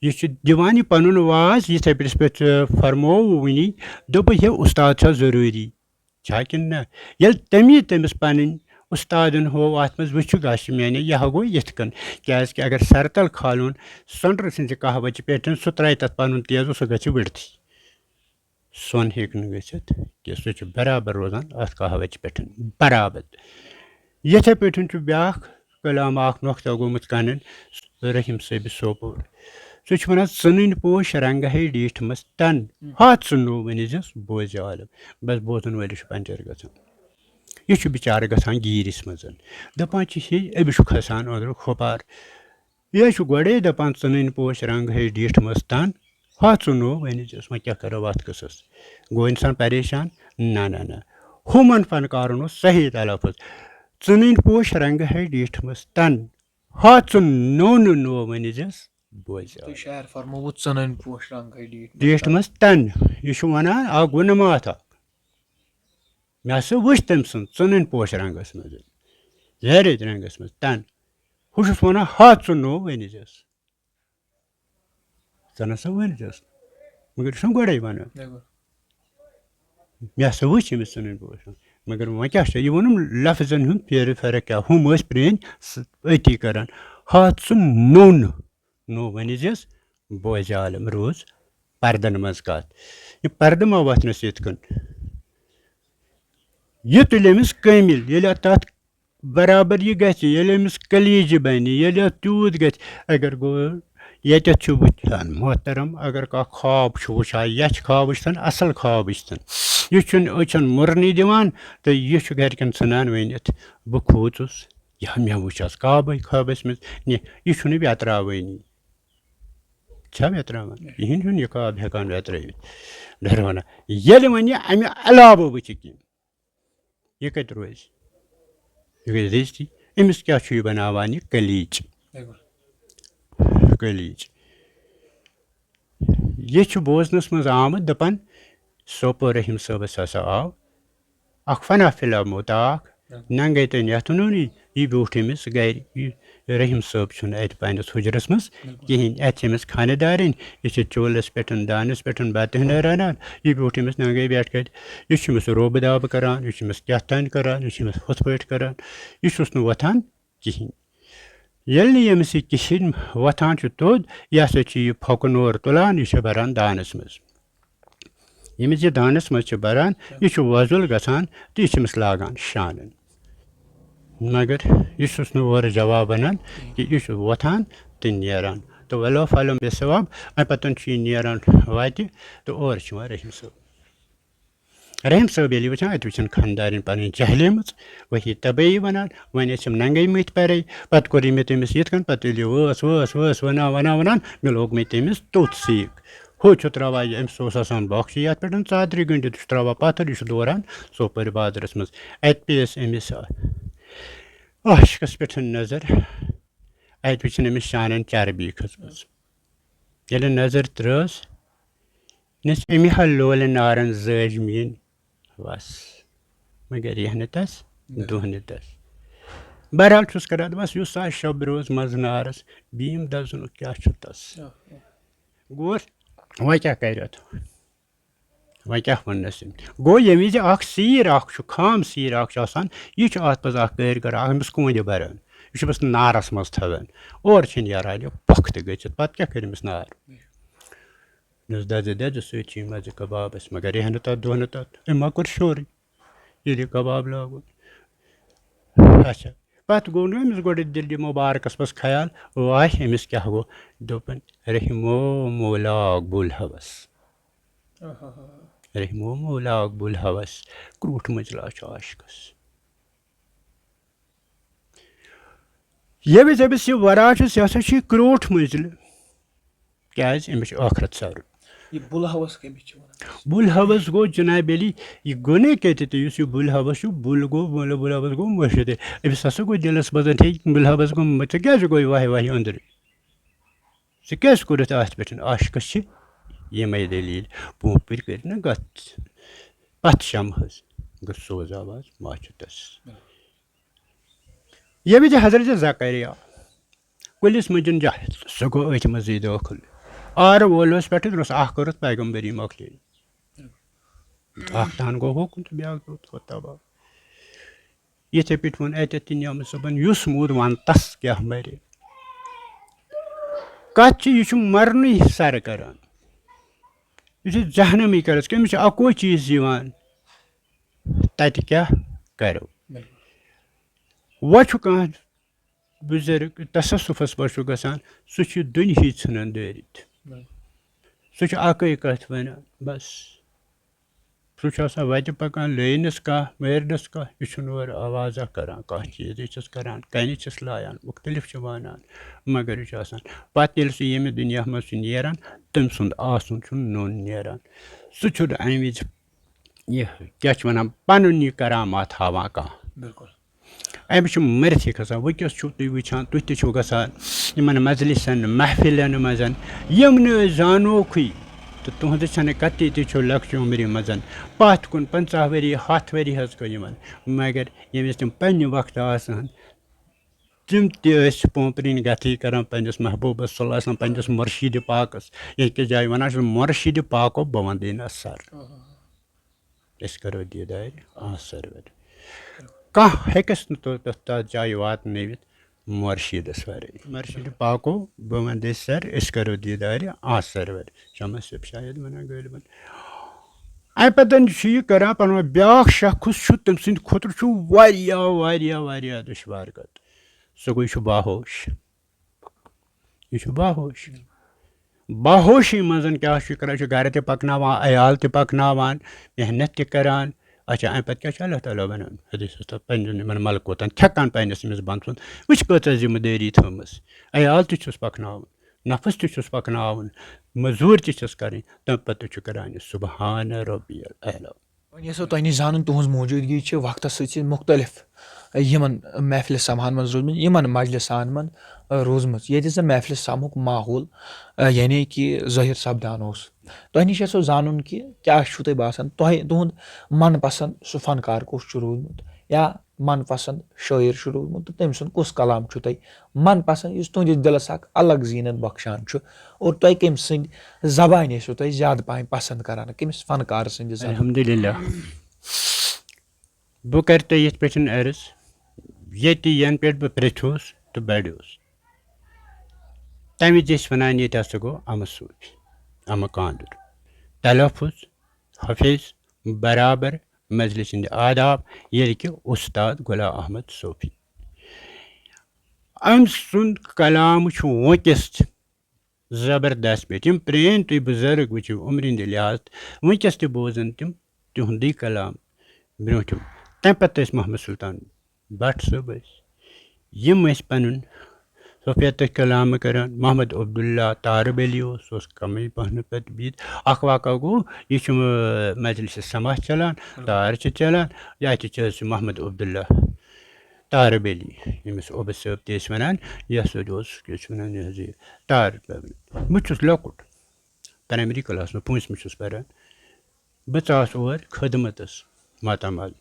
یہِ چھُ دِوان یہِ پنُن واز، یِتھے پٲٹھۍ یِتھ پٲٹھۍ ژےٚ فرموو وُنی، دوٚپُے ہے اُستاد چھا ضروٗری، چھا کِنہٕ نہ؟ ییٚلہِ تٔمی تٔمِس پنٕنۍ اُستادن ہوو اتھ منٛز، وٕچھِو گژھِ میانہِ، یہِ ہا گوٚو یِتھ کٔنۍ۔ کیازِ کہِ اگر سرتل کھالون سۄنرٕ سٕنٛزِ قہوٕچہِ پیٹھن، سُہ ترایہِ تتھ پنُن تیزٕ، سُہ گژھِ وٕڑتھٕے۔ سۄن ہیٚکہِ نہٕ گٔژھِتھ کینٛہہ، سُہ چھُ برابر روزان اتھ قہوٕچہِ پیٹھن، برابر۔ یِتھے پٲٹھۍ چھُ بیاکھ کلام اکھ نۄقطہٕ گوٚمُت کنن رحیم صٲبِ سوپور۔ سُہ چھُ ونان، ژٕنٕنۍ پوش رنگہٕ ہے ڈیٖٹھ مس تن، ہتھ ژٕ نوٚو ؤنۍ زِس بوزِ عالم۔ بس بوزن وٲلِس چھُ پنچر گژھان۔ یہِ چھُ بِچارٕ گژھان گیٖرِس منٛز۔ دپان چھِ ہے، أمِس چھُ کھسان أنٛدرٕ کھۄپار۔ یہِ چھُ گۄڈَے دَپان، ژٕنٕنۍ پوش رنٛگ ہے ڈیٖٹھ مَس تَن، ہا ژٕ نوٚو ؤنِتھ چھُس، وۄنۍ کیٛاہ کَرو اَتھ قٕصَس؟ گوٚو اِنسان پریشان؟ نہ، نہ، نہ۔ ہُمَن فنکارَن اوس صحیح تلفظ، ژٕنٕنۍ پوش رنٛگ ہے ڈیٖٹھ مَس تَن، ہا ژٕ نوٚو نہٕ نوٚو ؤنِتھ چھُس بوزِ۔ تُہۍ شعر فرمووُ، ژٕنٕنۍ پوش رنٛگ ہے ڈیٖٹھ مَس ڈیٖٹھ تَن۔ مَس تَن، یہِ چھُ وَنان اَکھ گُنہٕ ماتھا۔ مےٚ ہسا وٕچھ تٔمۍ سٕنٛز ژٕنٕنۍ پوش رنٛگَس منٛز، زیرٕتۍ رنٛگَس منٛز تَن۔ ہُہ چھُس وَنان، ہا ژٕ نوٚو ؤنِتھ چھُس۔ ژٕ نہ سا ؤنۍ زیوس۔ مگر یہِ چھُنہٕ گۄڈَے وَنان۔ بِلکُل۔ مےٚ ہسا وٕچھ أمِس ژٕنٕنۍ پوش۔ مگر وۄنۍ کیٛاہ چھُ؟ یہِ ووٚنُم لفظن ہُنٛد پھیرٕ فرق کیٛاہ؟ ہُم ٲسۍ پرٛٲنۍ س-، أتی کران۔ ہا ژٕ نوٚن۔ نوٚو ؤنِتھ زیوس بوزِ عالم روٗز پردن منٛز کتھ۔ یہِ پردٕ ما وۄتھنس یِتھ کٔنۍ؟ یہِ تُلہِ أمِس کٲمِل، ییٚلہِ تتھ برابر یہِ گژھِ، ییٚلہِ أمِس کلیجہِ بنہِ، ییٚلہِ اَتھ تیوٗت گژھِ، اگر گوٚو ییٚتٮ۪تھ چھُ وٕچھان محترم، اگر کانٛہہ خواب چھُ وٕچھان، یَتھ چھِ خواب وٕچھتن، اَصٕل خواب وٕچھتن، یہِ چھُنہٕ أچھن مُرنٕے دِوان تہٕ یہِ چھُ گرِکٮ۪ن ژھٕنان ؤنِتھ، بہٕ کھوٗژُس، یا مےٚ وٕچھ آز کابٕے خوابَس منٛز، نہ، یہِ چھُنہٕ ویتراوٲنی۔ چھا ویتراوان؟ کِہیٖنۍ چھُنہٕ یہِ خواب ہٮ۪کان ویترٲوِتھ۔ ڈروانا۔ ییٚلہِ وۄنۍ یہِ اَمہِ علاوٕ وٕچھِ کینٛہہ، یہِ کَتہِ روزِ؟ یہِ گژھِ دٔستی۔ أمِس کیٛاہ چھُ یہِ بَناوان یہِ کلیٖچ؟ بِلکُل۔ کلیٖچ۔ یہِ چھُ بوزنَس منٛز آمُت، دَپان، سوپور رحیٖم صٲبَس ہسا آو اَکھ فنا فِلمو تاکھ، ننٛگَے تہٕ نٮ۪تھنوٗنٕے، یہِ بیوٗٹھ أمِس گَرِ۔ یہِ رحیٖم صٲب چھُنہٕ اَتہِ پنٛنِس حُجرَس منٛز کِہیٖنۍ۔ اَتہِ چھِ أمِس خانہٕ دارِنۍ، یہِ چھِ چوٗلَس پٮ۪ٹھ، دانَس پٮ۪ٹھ بَتہٕ ہنا رَنان۔ یہِ بیوٗٹھ أمِس ننٛگَے بیٹھ کَتہِ۔ یہِ چھُ أمِس روبہٕ دابہٕ کَران، یہِ چھُ أمِس کیٛاہ تام کَران، یہِ چھُ أمِس ہُتھ پٲٹھۍ کَران۔ یہِ چھُس نہٕ وۄتھان کِہیٖنۍ۔ ییٚلہِ نہٕ ییٚمِس یہِ کِہیٖنۍ وۄتھان چھُ توٚد، یہِ ہسا چھُ یہِ پھۄکہٕ نور تُلان، یہِ چھُ بَران دانَس منٛز۔ ییٚمِس یہِ دانَس منٛز چھُ بَران، یہِ چھُ وۄزُل گژھان تہٕ یہِ چھُ أمِس لاگان شانَن۔ مگر یہِ چھُس نہٕ اورٕ جواب وَنان کہِ یہِ چھُ وۄتھان تہٕ نیران۔ تہٕ ولو فلم بے ثواب، اَمہِ پَتہٕ چھُ یہِ نیران وَتہِ تہٕ اورٕ چھُ یِوان رحیٖم صٲب۔ رحیٖم صٲب ییٚلہِ وٕچھان، اَتہِ وٕچھان خانٛدارِنۍ پَنٕنۍ جہلیمٕژ، وۄنۍ یہِ تبٲہی وَنان، وۄنۍ ٲسۍ یِم ننٛگَے مٔتھۍ پَرے۔ پَتہٕ کوٚر یہِ مےٚ تٔمِس یِتھ کٔنۍ، پَتہٕ ییٚلہِ یہِ وٲژ، وٲژ، وٲژ، وَنان، وَنان، وَنان، مےٚ لوگ مےٚ تٔمِس توٚت سیٖکھ۔ ہُہ چھُ ترٛاوان یہِ، أمِس اوس آسان بۄکسہِ یَتھ پٮ۪ٹھ ژادرِ گٔنٛڈِتھ، یہِ چھُ ترٛاوان پَتھر، یہِ چھُ دوران ژوپٲرۍ بازرَس منٛز۔ اَتہِ پیٚیَس أمِس عاشقَس پٮ۪ٹھ نظر، اَتہِ وٕچھِن أمِس شانَن چربی کھٔژمٕژ۔ ییٚلہِ نظر ترٛٲس، نِس أمۍ ہا لولہِ نارَن زٲج میٛٲنۍ وَس۔ مگر ریٚہہ نہٕ تَس، دۄہ نہٕ تَس۔ بہرحال چھُس کَران دَپَس، یُس سا شب روز منٛز نارَس، بیٖم دَزُن کیٛاہ چھُ تَس؟ گوٚو، وۄنۍ کیٛاہ کَرِ اَتھ؟ وۄنۍ کیٛاہ وَننَس أمۍ؟ گوٚو، ییٚمہِ وِزِ اَکھ سیٖر اَکھ چھُ، خام سیٖر اَکھ چھُ آسان، یہِ چھُ اَتھ منٛز اَکھ کٲرۍ کَران، اَکھ أمِس کونٛجہِ بَران۔ یہِ چھُ أمِس نارَس منٛز تھَوان۔ اورٕ چھِنہٕ یَران یہِ پۄختہٕ گٔژھِتھ۔ پَتہٕ کیٛاہ کَرِ أمِس نار؟ یُس دَزِ دَزِ سۭتۍ چھِ یِم مَزٕ کَبابَس، مگر ریٚہہ نہٕ تَتھ، دۄہ نہٕ تَتھ۔ أمۍ ما کوٚر شورٕے ییٚلہِ یہِ کَباب لاگُن؟ اچھا، پَتہٕ گوٚو نہٕ أمِس گۄڈٕ دِلہِ مُبارکَس منٛز خیال، واے أمِس کیٛاہ گوٚو؟ دوٚپُن، رحمو مولا اقبول ہوس۔ رحمو مولا اقبول ہوس، کرٛوٗٹھ مٔنٛزِلا چھُ عاشقَس۔ ییٚمِس، ییٚمِس یہِ وَران چھُس، یہِ ہسا چھُ یہِ کرٛوٗٹھ مٔنٛزِل۔ کیٛازِ؟ أمِس چھُ ٲخرت سَرُن۔ یہِ بُل ہوس کٔمِس چھِ وَنان؟ بُل ہوس گوٚو جناب علی، یہِ گوٚو نہٕ کیٛاہ تہِ، یُس یہِ بُل ہوس چھُ، بُل گوٚو، بُل، بُل ہوس گوٚو مُرشِد۔ أمِس ہسا گوٚو دِلس منٛز، ہے، بُل ہوس گوٚو، ژےٚ کیٛازِ گوٚو واہہِ واہہِ أنٛدرٕ؟ ژےٚ کیٛازِ کوٚرُتھ اَتھ پٮ۪ٹھ؟ عاشقس چھِ یِمے دٔلیٖل۔ پوٗنٛپٕرۍ کٔرۍ نہ گژھ پتھ شمہٕ حظ، گٔژھ سوز آواز ماچھِ تس۔ ییٚمہِ وِزِ حضرت زکریا کُلِس مٔنٛزِن جاے، سُہ گوٚو أتھۍ منٛزٕے دٲخٕل۔ آرٕ وولوس پٮ۪ٹھ درٛوس اکھ کٔرٕتھ پیغمبری مۄکلے۔ اکھ تان گوٚو ہوکُن تہٕ بیٛاکھ گوٚو تھوٚد تباہ۔ یِتھے پٲٹھۍ ووٚن اَتٮ۪تھ تہِ نیمہٕ صٲبن، یُس موٗد وَن تس کیٛاہ مَرِ۔ کَتھ چھِ، یہِ چھُ مَرنٕے سَرٕ کَران۔ یہِ چھُ جہنمی کَرَس، کٔمِس چھُ اَکُے چیٖز یِوان، تَتہِ کیٛاہ کَرو؟ وۄنۍ چھُ کانٛہہ بُزرگ تصوفس پٮ۪ٹھ چھُ گژھان، سُہ چھُ دُنہِچ ژھٕنان دٲرِتھ۔ سُہ چھُ اَکٕے کَتھ وَنان، بَس۔ سُہ چھُ آسان وَتہِ پَکان، لٲنَس کانٛہہ، مٲرنَس کانٛہہ، یہِ چھُنہٕ اورٕ آوازا کَران، کانٛہہ چیٖز، یہِ چھِس کَران، کَنہِ چھِس لایان، مُختٔلِف چھِ وَنان، مگر یہِ چھُ آسان۔ پَتہٕ ییٚلہِ سُہ ییٚمہِ دُنیا منٛز چھُ نیران، تٔمۍ سُنٛد آسُن چھُنہٕ نوٚن نیران۔ سُہ چھُنہٕ اَمہِ وِزِ یہِ کیٛاہ چھِ وَنان، پَنُن یہِ کرامات ہاوان کانٛہہ۔ بِلکُل۔ أمِس چھُ مٔرِتھٕے کھسان۔ وٕنکیٚس چھُو تُہۍ وٕچھان، تُہۍ تہِ چھِو گژھان یِمَن مجلسَن، محفِلَن منٛز، یِم نہٕ أسۍ زانوکھٕے، تہٕ تُہٕنٛزٕ چھَنہٕ کَتہِ تہِ چھُو لۄکچہِ عُمرِ منٛز۔ پَتھ کُن پنٛژاہ ؤری، ہَتھ ؤری حظ گٔے یِمَن، مگر ییٚمہِ وِزِ تِم پنٛنہِ وقتہٕ آسہٕ ہن، تِم تہِ ٲسۍ پومپرِنۍ گَتھٕے کَران پنٛنِس محبوٗبَس صلی اللہ علیہ وسلم، پنٛنِس مُرشِدِ پاکَس۔ ییٚکیٛاہ جایہِ وَنان چھِ، مُرشِدِ پاکو بہٕ وَندے نہ سَر۔ أسۍ کَرو دیٖدارِ آ سرور۔ کانٛہہ ہیٚکٮ۪س نہٕ تو-، تَتھ، تَتھ جایہِ واتنٲوِتھ مُرشِدَس وَرٲے۔ مُرشِدِ پاکو بہٕ وَندے سَر، أسۍ کَرو دیٖدارِ آ سرور۔ شمس صٲب شاید وَنان غٲلبَن۔ اَمہِ پَتہٕ چھُ یہِ کَران پَنُن بیٛاکھ شخص چھُ، تٔمۍ سٕنٛدِ خٲطرٕ چھُ واریاہ، واریاہ، واریاہ دُشوار کَتھ۔ سُہ گوٚو، یہِ چھُ باہوش۔ یہِ چھُ باہوش۔ باہوشی منٛز کیٛاہ چھُ یہِ کران؟ یہِ چھُ گرٕ تہِ پکناوان، عیال تہِ پکناوان، محنت تہِ کران۔ اچھا، اَمہِ پتہٕ کیٛاہ چھُ اللہ تعالیٰ وَنان؟ حدیثس تہٕ پنٛنٮ۪ن یِمن ملکوتن چھکان پنٛنِس أمِس بنٛدٕ سُنٛد۔ وٕچھ کۭژاہ ذمہٕ دٲری تھٲومٕژ۔ عیال تہِ چھُس پکناوُن، نفس تہِ چھُس پکناوُن، مٔزوٗرۍ تہِ چھِس کرٕنۍ، تَمہِ پتہٕ تہِ چھُ کران یہِ سبحان ربی الاعلیٰ۔ وۄنۍ یژھو تۄہہِ نِش زانُن، تُہٕنٛز موجوٗدگی چھِ وقتس سۭتۍ سۭتۍ مُختلف یِمن محفلہِ سماہن منٛز روٗزمٕژ، یِمن مجلسن منٛز روٗزمٕژ، ییٚتہِ زن محفلہِ سماہُک ماحول، یعنی کہِ ظٲہِر سپدان اوس۔ تۄہہِ نِش یژھو زانُن کہِ کیٛاہ چھُو تۄہہِ باسان، تۄہہِ، تُہُنٛد من پسنٛد سُہ فنکار کُس چھُ روٗدمُت، یا من پسنٛد شٲعر چھُ روٗدمُت، تہٕ تٔمۍ سُنٛد کُس کلام چھُو تۄہہِ من پسنٛد، یُس تُہٕنٛدِس دِلس اکھ الگ زیٖنت بخشان چھُ، اور تۄہہِ کٔمۍ سٕنٛدِ زبانہِ ٲسِو تۄہہِ زیادٕ پہم پسنٛد کران، کٔمِس فنکار سٕنٛدِ زبانہِ؟ الحمدللہ۔ بہٕ کرٕ تۄہہِ یِتھ پٲٹھۍ عرض، ییٚتہِ ینہٕ پٮ۪ٹھ بہٕ پرٛژھیوس تہٕ بڑیوس، تمہِ وِزِ ٲسۍ ونان، ییٚتہِ ہسا گوٚو امہٕ صوفی، امہٕ کانٛدُر۔ تلفظ، حفیظ، برابر، مجلس ہٕنٛدۍ آداب، ییٚلہِ کہِ استاد غلام احمد صوفی۔ أمۍ سُنٛد کلام چھُ وٕنکیٚس تہِ زبردست پٲٹھۍ۔ یِم پرٛٲنۍ تُہۍ بُزرگ وٕچھِو عُمرِ ہِنٛدِ لحاظ، وٕنکیٚس تہِ بوزن تِم تِہُنٛدُے کلام برٛونٛٹھِم۔ تَمہِ پتہٕ ٲسۍ محمد سلطان بٹ صٲب ٲسۍ۔ یِم ٲسۍ پنُن صوفیت تہٕ کلام کران۔ محمد عبداللہ تارب علی اوس، سُہ اوس کمٕے پہن پتہٕ بِہِتھ۔ اکھ واقعہ گوٚو، یہِ چھُ، اۭں، مجلس سماع چلان، تار چھِ چلان، یا تہِ چھِ حظ یہِ محمد عبداللہ تارب علی، ییٚمِس اوبس صٲب تہِ ٲسۍ ونان، یہِ ہسا اوس، کیٛاہ چھِ ونان، یہِ حظ یہِ تار۔ بہٕ چھُس لۄکُٹ، پرایمری کلاسس منٛز، پوٗنٛژمہِ چھُس پران۔ بہٕ ژاس اور خدمتس ماتامال۔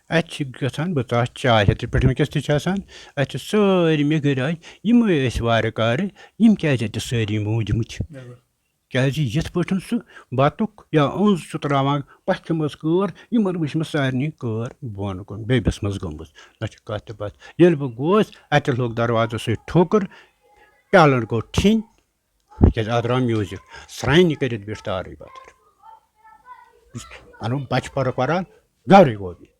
اتہِ چھِ گژھان، بہٕ ژاس چاے ہٮ۪تھ، یِتھ پٲٹھۍ وٕنکیٚس تہِ چھِ آسان۔ اتہِ چھِ سٲری مےٚ گٔرۍ آے، یِم ٲسۍ وارٕ کارٕ، یِم کیازِ اتہِ سٲری موٗدمٕتۍ؟ کیازِ یِتھ پٲٹھۍ سُہ بتُک یا أنٛز چھُ تراوان پتھِ منٛز کٲر، یِمن وٕچھ مےٚ سارنٕے کٲر بۄن کُن بیٚبِس منٛز گٔمٕژ۔ نہ چھِ کتھ تہِ باتھ۔ ییٚلہِ بہٕ گوس، اتہِ لوٚگ دروازس سۭتۍ ٹھوکُر، پیالن گوٚو ٹھِنۍ، کیازِ اتھ درٛاو میوٗزک۔ سرٛانہِ کٔرِتھ بیٖٹھ تارٕے پتھر۔ پنُن بچہٕ پرُک وران گرٕے گوٚو بِہِتھ۔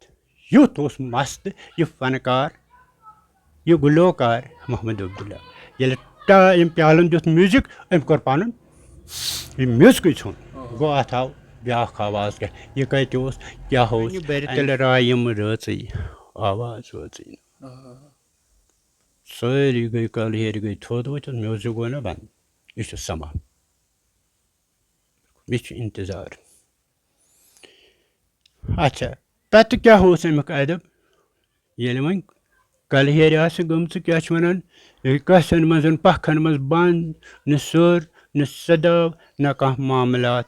یُتھ اوس مست یہِ فنکار، یہِ گلوکار محمد عبداللہ۔ ییٚلہِ ٹا-، أمۍ پیالن دیُت میوٗزک، أمۍ کوٚر پنُن یہِ میوٗزکٕے ژھوٚن۔ گوٚو، اتھ آو بیاکھ آواز کیٛاہ، یہِ کتہِ اوس، کیٛاہ اوس؟ یہِ بَرِ تیٚلہِ راے یِم رٲژٕے، آواز وٲژٕے نہٕ۔ سٲری گٔے کَلہٕ ہیٚرِ گٔے تھوٚد ؤتھِتھ، میوٗزک گوٚو نہ بنٛد۔ یہِ چھُ سما۔ مےٚ چھُ انتظار۔ اچھا، پتہٕ کیٛاہ اوس اَمیُک ادب؟ ییٚلہِ وۄنۍ کلہٕ ہیرِ آسہِ گٔمژٕ، کیٛاہ چھِ وَنان، یہِ کَسٮ۪ن منٛز، پَکھَن منٛز بنٛد، نہ سٔر، نہ سداو، نہ کانٛہہ معاملات۔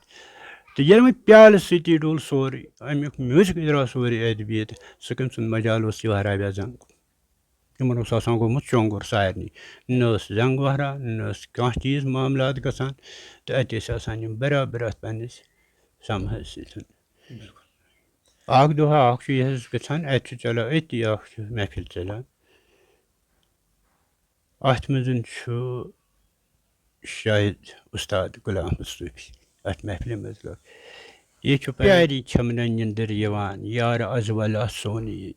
تہٕ ییٚلہِ وۄنۍ پیالہٕ سۭتی ڈوٚل سورُے، اَمیُک میوٗزِک درٛاو سورُے ادبیت، سُہ کٔمۍ سُنٛد مجال اوس یہِ وہرابیا زنٛگ؟ یِمَن اوس آسان گوٚمُت چۄنٛگُر سارنٕے۔ نہ ٲس زنٛگ وہران، نہ ٲس کانٛہہ چیٖز معاملات گژھان، تہٕ اَتہِ ٲسۍ آسان یِم برابر اَتھ پنٛنِس سَمہَس سۭتۍ۔ اَکھ دۄہا اَکھ چھُ یہِ حظ گژھان، اَتہِ چھُ چلان أتی اَکھ چھُ محفِل چلان۔ اَتھ منٛز چھُ شاید اُستاد غلام صوٗفی اَتھ محفلہِ منٛز گوٚو۔ یہِ چھُ پیاری چھَم نہ نِندٕر یِوان، یار از ولا سون یہِ۔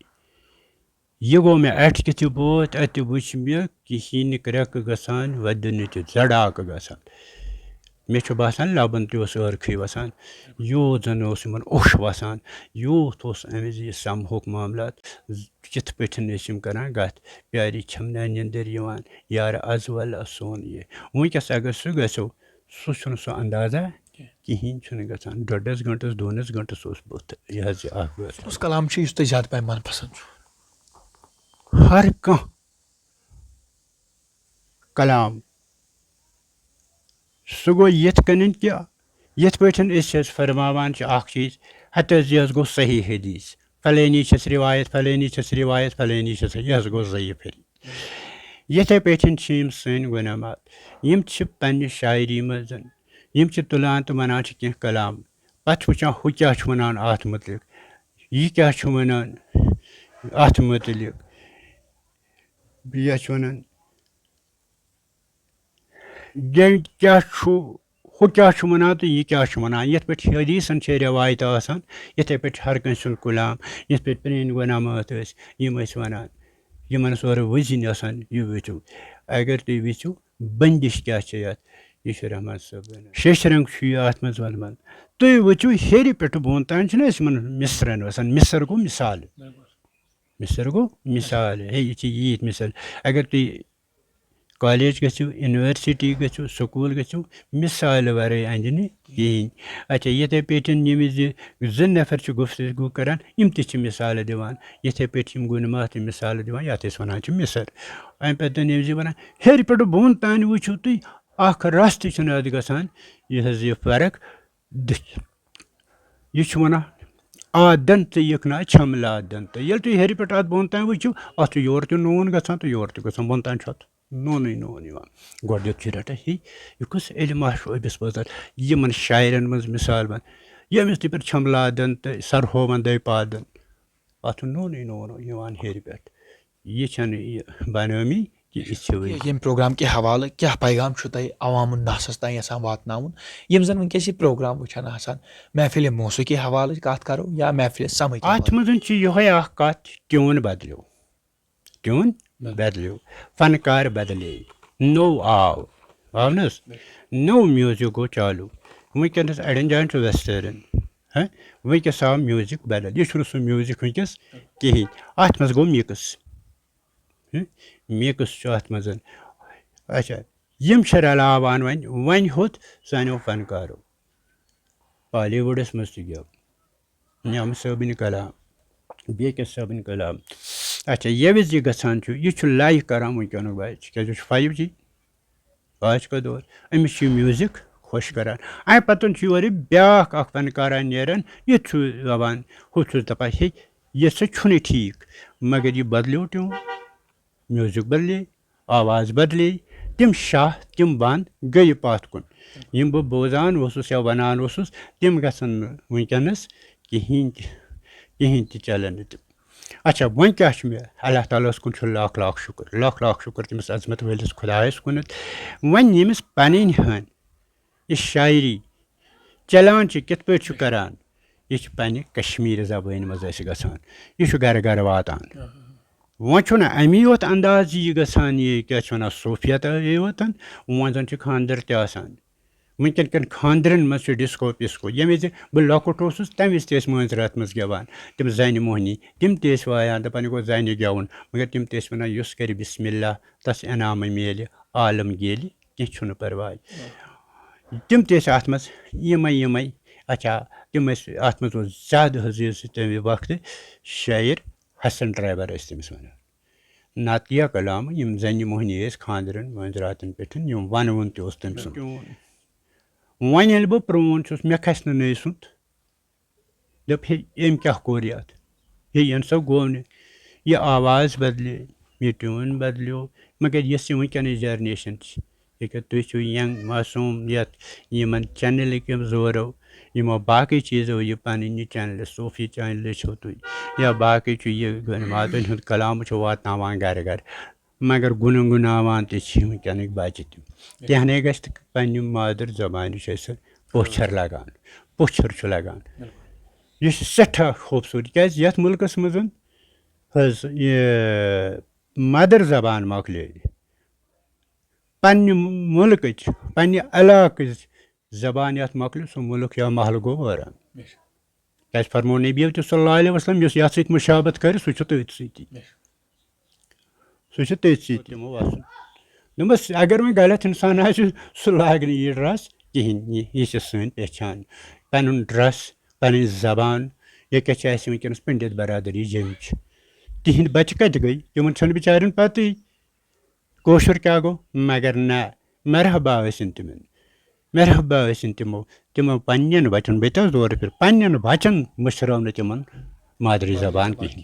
یہِ گوٚو مےٚ اَٹھِ کِتھ یہِ بوتھ، اَتہِ وٕچھ مےٚ کِہیٖنۍ نہٕ کرٛٮ۪کہٕ گژھان، وَدُن تہِ زَڑاکہٕ گژھان۔ مےٚ چھُ باسان لَبَن تہِ اوس ٲرکھٕے وَسان، یوٗت زَن اوس یِمَن اوٚش وَسان، یوٗت اوس اَمہِ وِزِ یہِ سَمہُک معاملات، کِتھ پٲٹھۍ ٲسۍ یِم کَران کَتھ، پیاری چھَم نہ نِندٕر یِوان، یار از وَل سون یہِ۔ وٕنکیٚس اگر سُہ گژھو، سُہ چھُنہٕ سُہ اندازہ کِہیٖنۍ چھُنہٕ گژھان۔ ڈۄڈس گٲنٹس، دۄنس گٲنٹس اوس بُتھ یہِ حظ یہِ اکھ بٲتھ۔ کُس کلام چھُ یُس تۄہہِ زیادٕ پہم من پسند چھُ؟ ہر کانٛہہ کلام۔ سُہ گوٚو یِتھ کٔنۍ کہِ یِتھ پٲٹھۍ أسۍ حظ فرماوان چھِ اکھ چیٖز، ہتہٕ حظ یہِ حظ گوٚو صحیح حدیث، فلٲنی چھس روایت، فلٲنی چھس روایت، فلٲنی چھس، یہِ حظ گوٚو ضعیف حدیث۔ یِتھے پٲٹھۍ چھِ یِم سٲنۍ غلامات، یِم چھِ پننہِ شاعری منٛز، یِم چھِ تُلان تہٕ وَنان چھِ کینٛہہ کلام، پتہٕ چھِ وٕچھان ہُہ کیٛاہ چھُ وَنان اَتھ مُتعلِق، یہِ کیٛاہ چھُ وَنان اَتھ مُتعلِق، یہِ کیٛاہ چھُ وَنان، یہِ کیٛاہ چھُ، ہُہ کیٛاہ چھُ وَنان تہٕ یہِ کیٛاہ چھُ وَنان۔ یِتھ پٲٹھۍ حدیثن چھِ رِوایتہٕ آسان، یِتھَے پٲٹھۍ چھِ ہر کٲنٛسہِ ہُنٛد غلام، یِتھ پٲٹھۍ پرٛٲنۍ غلامات ٲسۍ، یِم ٲسۍ وَنان، یِمن ٲس اورٕ وٕزِنۍ آسان، یہِ وٕچھِو، اگر تُہۍ وٕچھِو، بندِش کیٛاہ چھِ یَتھ، یہِ چھُ رحمان صٲب وَنان۔ شیشہِ رنٛگ چھُ یہِ اَتھ منٛز وَنان۔ تُہۍ وٕچھِو، ہیٚرِ پٮ۪ٹھٕ بۄن تام چھِنہٕ أسۍ یِمن مِصرن وَسان، مِصر گوٚو مِثال۔ مِصر گوٚو مِثال، ہے، یہِ چھِ ییٖتۍ مِثال۔ اگر تُہۍ کالج گٔژھِو، یونیورسٹی گٔژھِو، سکوٗل گٔژھِو، مِثالہِ ورٲے اَندِ نہٕ کِہیٖنۍ۔ اچھا، یِتھَے پٲٹھۍ ییٚمہِ وِزِ زٕ نفر چھِ گفتگو کران، یِم تہِ چھِ مِثالہٕ دِوان۔ یِتھَے پٲٹھۍ چھِ یِم گُنہِ ماہ تہِ مِثالہٕ دِوان، یَتھ أسۍ وَنان چھِ مِثال۔ اَمہِ پَتہٕ ییٚمہِ وِزِ وَنان، ہیٚرِ پٮ۪ٹھ بۄن تام وٕچھِو تُہۍ، اَکھ رَس تہِ چھُنہٕ اَتھ گژھان، یہِ حظ یہِ فرق دٔچھ۔ یہِ چھُ وَنان، آ دَنتہٕ یِکھ نا چھَم لا دَنتہٕ۔ ییٚلہِ تُہۍ ہیٚرِ پٮ۪ٹھ اَتھ بۄن تام وٕچھِو، اَتھ چھُ یورٕ تہِ نوٗن گژھان تہٕ یورٕ تہِ گژھان، بۄن تام چھُ اَتھ نوٗنٕے نوٗن یِوان۔ گۄڈٕ یُتھ چھُ رَٹان، ہے، یہِ کُس علم ہا چھُ أمِس منٛز؟ یِمَن شاعرَن منٛز مِثال وَن، ییٚمِس تہِ پٮ۪ٹھ چھَم لا دَنتہٕ سَر ہووَن دَے پادَن، اَتھ چھُ نوٗنٕے نوٗن یِوان ہیٚرِ پٮ۪ٹھ۔ یہِ چھَنہٕ یہِ بنٲومٕے کہِ یہِ چھِ وٕنۍ۔ یہِ، ییٚمہِ پروگرام کہِ حوالہٕ کیٛاہ پیغام چھُ تۄہہِ عوام الناسَس تام یَژھان واتناوُن؟ یِم زَن وٕنکیٚس یہِ پروگرام وٕچھان آسان، محفلِ موسیقی حوالٕچ کَتھ کَرو یا محفلِ سمٲجی اَتھ حوالہٕ؟ منٛز چھِ یِہوٚے اَکھ کَتھ، ٹیوٗن بدلیو۔ ٹیوٗن بدلیو۔ بدلیو۔ فنکار بدلے۔ نوٚو آو۔ آو نہٕ حظ؟ نوٚو میوٗزِک گوٚو چالوٗ۔ وٕنکیٚنَس اَڑٮ۪ن جایَن چھُ ویسٹٲرٕن۔ ہہ؟ وٕنکیٚس آو میوٗزِک بدل۔ یہِ چھُنہٕ سُہ میوٗزِک وٕنکیٚس کِہیٖنۍ۔ اَتھ منٛز گوٚو مِکٕس۔ ہہ؟ مِکٕس چھُ اَتھ منٛز۔ اچھا، یِم چھِ رَلاوان وۄنۍ، وۄنۍ ہیوٚت سانیو فنکارو۔ بالی وُڈَس منٛز تہِ گیوٚو۔ نعمہٕ صٲبٕنۍ کلام، بیٚیہِ کیٛاہ صٲبٕنۍ کلام۔ اچھا، ییٚمہِ وِزِ یہِ گژھان چھُ، یہِ چھُ لایِک کران وٕنکیٚنُک بچہِ، کیٛازِ یہِ چھُ فایِو جی۔ آز کیٛاہ دور؟ أمِس چھُ یہِ میوٗزِک خۄش کران۔ اَمہِ پتہٕ چھُ یورٕ بیٛاکھ اکھ فنکارا نیران، یہِ تہِ چھُ دَپان، ہُہ چھُس دَپان، ہے، یہِ سا چھُنہٕ ٹھیٖک، مگر یہِ بدلیو ٹیوٗن، میوٗزِک بدلے، آواز بدلے، تِم شاہ، تِم بند گٔیہِ پتھ کُن۔ یِم بہٕ بوزان اوسُس یا وَنان اوسُس، تِم گژھن نہٕ وٕنکیٚنَس کِہیٖنۍ تہِ، کِہیٖنۍ تہِ چلن نہٕ تِم۔ اچھا، وۄنۍ کیٛاہ چھُ مےٚ؟ اللہ تعالیٰ ہَس کُن چھُ لاکھ لاکھ شُکُر، لاکھ لاکھ شُکُر تٔمِس عظمت وٲلِس خۄدایَس کُنَتھ۔ وۄنۍ ییٚمِس پَنٕنۍ ہن یہِ شاعری چلان چھِ، کِتھ پٲٹھۍ چھُ کران، یہِ چھُ پننہِ کشمیٖری زبٲنۍ منٛز اَسہِ گژھان، یہِ چھُ گرٕ گرٕ واتان۔ وۄنۍ چھُنہٕ اَمی یوت انداز یہِ گژھان، یہِ کیٛاہ چھِ وَنان، صوفیت یوتَن، وۄنۍ زَن چھِ خانٛدر تہِ آسان۔ وٕنکیٚن کٮ۪ن خانٛدرَن منٛز چھُ ڈِسکو پِسکو۔ ییٚمہِ وِزِ بہٕ لۄکُٹ اوسُس، تَمہِ وِزِ تہِ ٲسۍ مٲنٛزِ راتھ منٛز گٮ۪وان، تِم زَنہِ موہنی، تِم تہِ ٲسۍ وایان، دَپان، یہِ گوٚو زَنہِ گٮ۪وُن۔ مگر تِم تہِ ٲسۍ وَنان، یُس کَرِ بسم اللہ، تَس انعامہٕ میلہِ، عالم گیلہِ، کینٛہہ چھُنہٕ پرواے۔ تِم تہِ ٲسۍ اَتھ منٛز یِمَے یِمَے، اچھا، تِم ٲسۍ اَتھ منٛز اوس زیادٕ حظ یُس تَمہِ وقتہٕ شٲعر حسن ڈرایور ٲسۍ تٔمِس وَنان۔ نعتیہ کلام، یِم زَنہِ موہنی ٲسۍ خانٛدرَن مٲنٛزِ راتَن پٮ۪ٹھ، یِم وَنوُن تہِ اوس تٔمۍ سُنٛد۔ وۄنۍ ییٚلہِ بہٕ پرٛون چھُس، مےٚ کھَسہِ نہٕ نٔے سُنٛد۔ دوٚپ، ہے، أمۍ کیٛاہ کوٚر یَتھ؟ ہے، یَن سا گوٚو نہٕ۔ یہِ آواز بدلیو، یہِ ٹیوٗن بدلیو، مگر یۄس یہِ وٕنکیٚنٕچ جنریشن چھِ، ییٚکیٛاہ تُہۍ چھِو ینگ معصوم، یَتھ یِمن چینلٕکۍ یِم زورو، یِمو باقٕے چیٖزو یہِ پنٕنۍ یہِ چینلہٕ، صوفی چینلہٕ چھِو تُہۍ، یا باقٕے چھُ یہِ ماتن ہُنٛد کلام چھُ واتناوان گرٕ گرٕ، مگر گُنگُناوان تہِ چھِ وٕنکیٚنٕکۍ بچہِ تہِ۔ کینٛہہ نے گژھِ تہٕ پننہِ مادر زبانہِ چھُ اَسہِ پوچھر لگان، پوچھر چھُ لگان۔ یہِ چھِ سٮ۪ٹھاہ خوٗبصوٗرت، کیٛازِ یَتھ مُلکَس منٛز حظ یہِ مَدَر زبان مۄکلے، پنٛنہِ مُلکٕچ، پنٛنہِ علاقٕچ زبان یَتھ مۄکلہِ، سُہ مُلک یا محلہٕ گوٚو وٲران۔ کیٛازِ فرموو نبیو تہِ صلی اللہ علیہ وسلم، یُس یَتھ سۭتۍ مُشابہت کَرِ، سُہ چھُ تٔتھۍ سۭتی۔ سُہ چھُ تٔتھۍ سۭتۍ تِمو وَسُن۔ دوٚپمَس، اگر وۄنۍ غلط اِنسان آسہِ، سُہ لاگہِ نہٕ یہِ ڈرٛس کِہیٖنۍ۔ یہِ، یہِ چھِ سٲنۍ پہچان، پَنُن ڈرٛس، پَنٕنۍ زبان۔ ییٚکیٛاہ چھِ اَسہِ وٕنکیٚنَس پنڈت برادری جیٚمۍ چھِ۔ تِہِنٛدۍ بَچہِ کَتہِ گٔے؟ تِمَن چھَنہٕ بِچارٮ۪ن پَتہٕے کٲشُر کیٛاہ گوٚو۔ مگر نہ، مرحبا ٲسِن تِمَن، مرحبا ٲسِن تِمو، تِمو پنٛنٮ۪ن بَچَن، بہٕ تہِ حظ دورٕ پھِرِ، پنٛنٮ۪ن بَچَن مٔشرٲو نہٕ تِمَن مادری زبان کِہیٖنۍ۔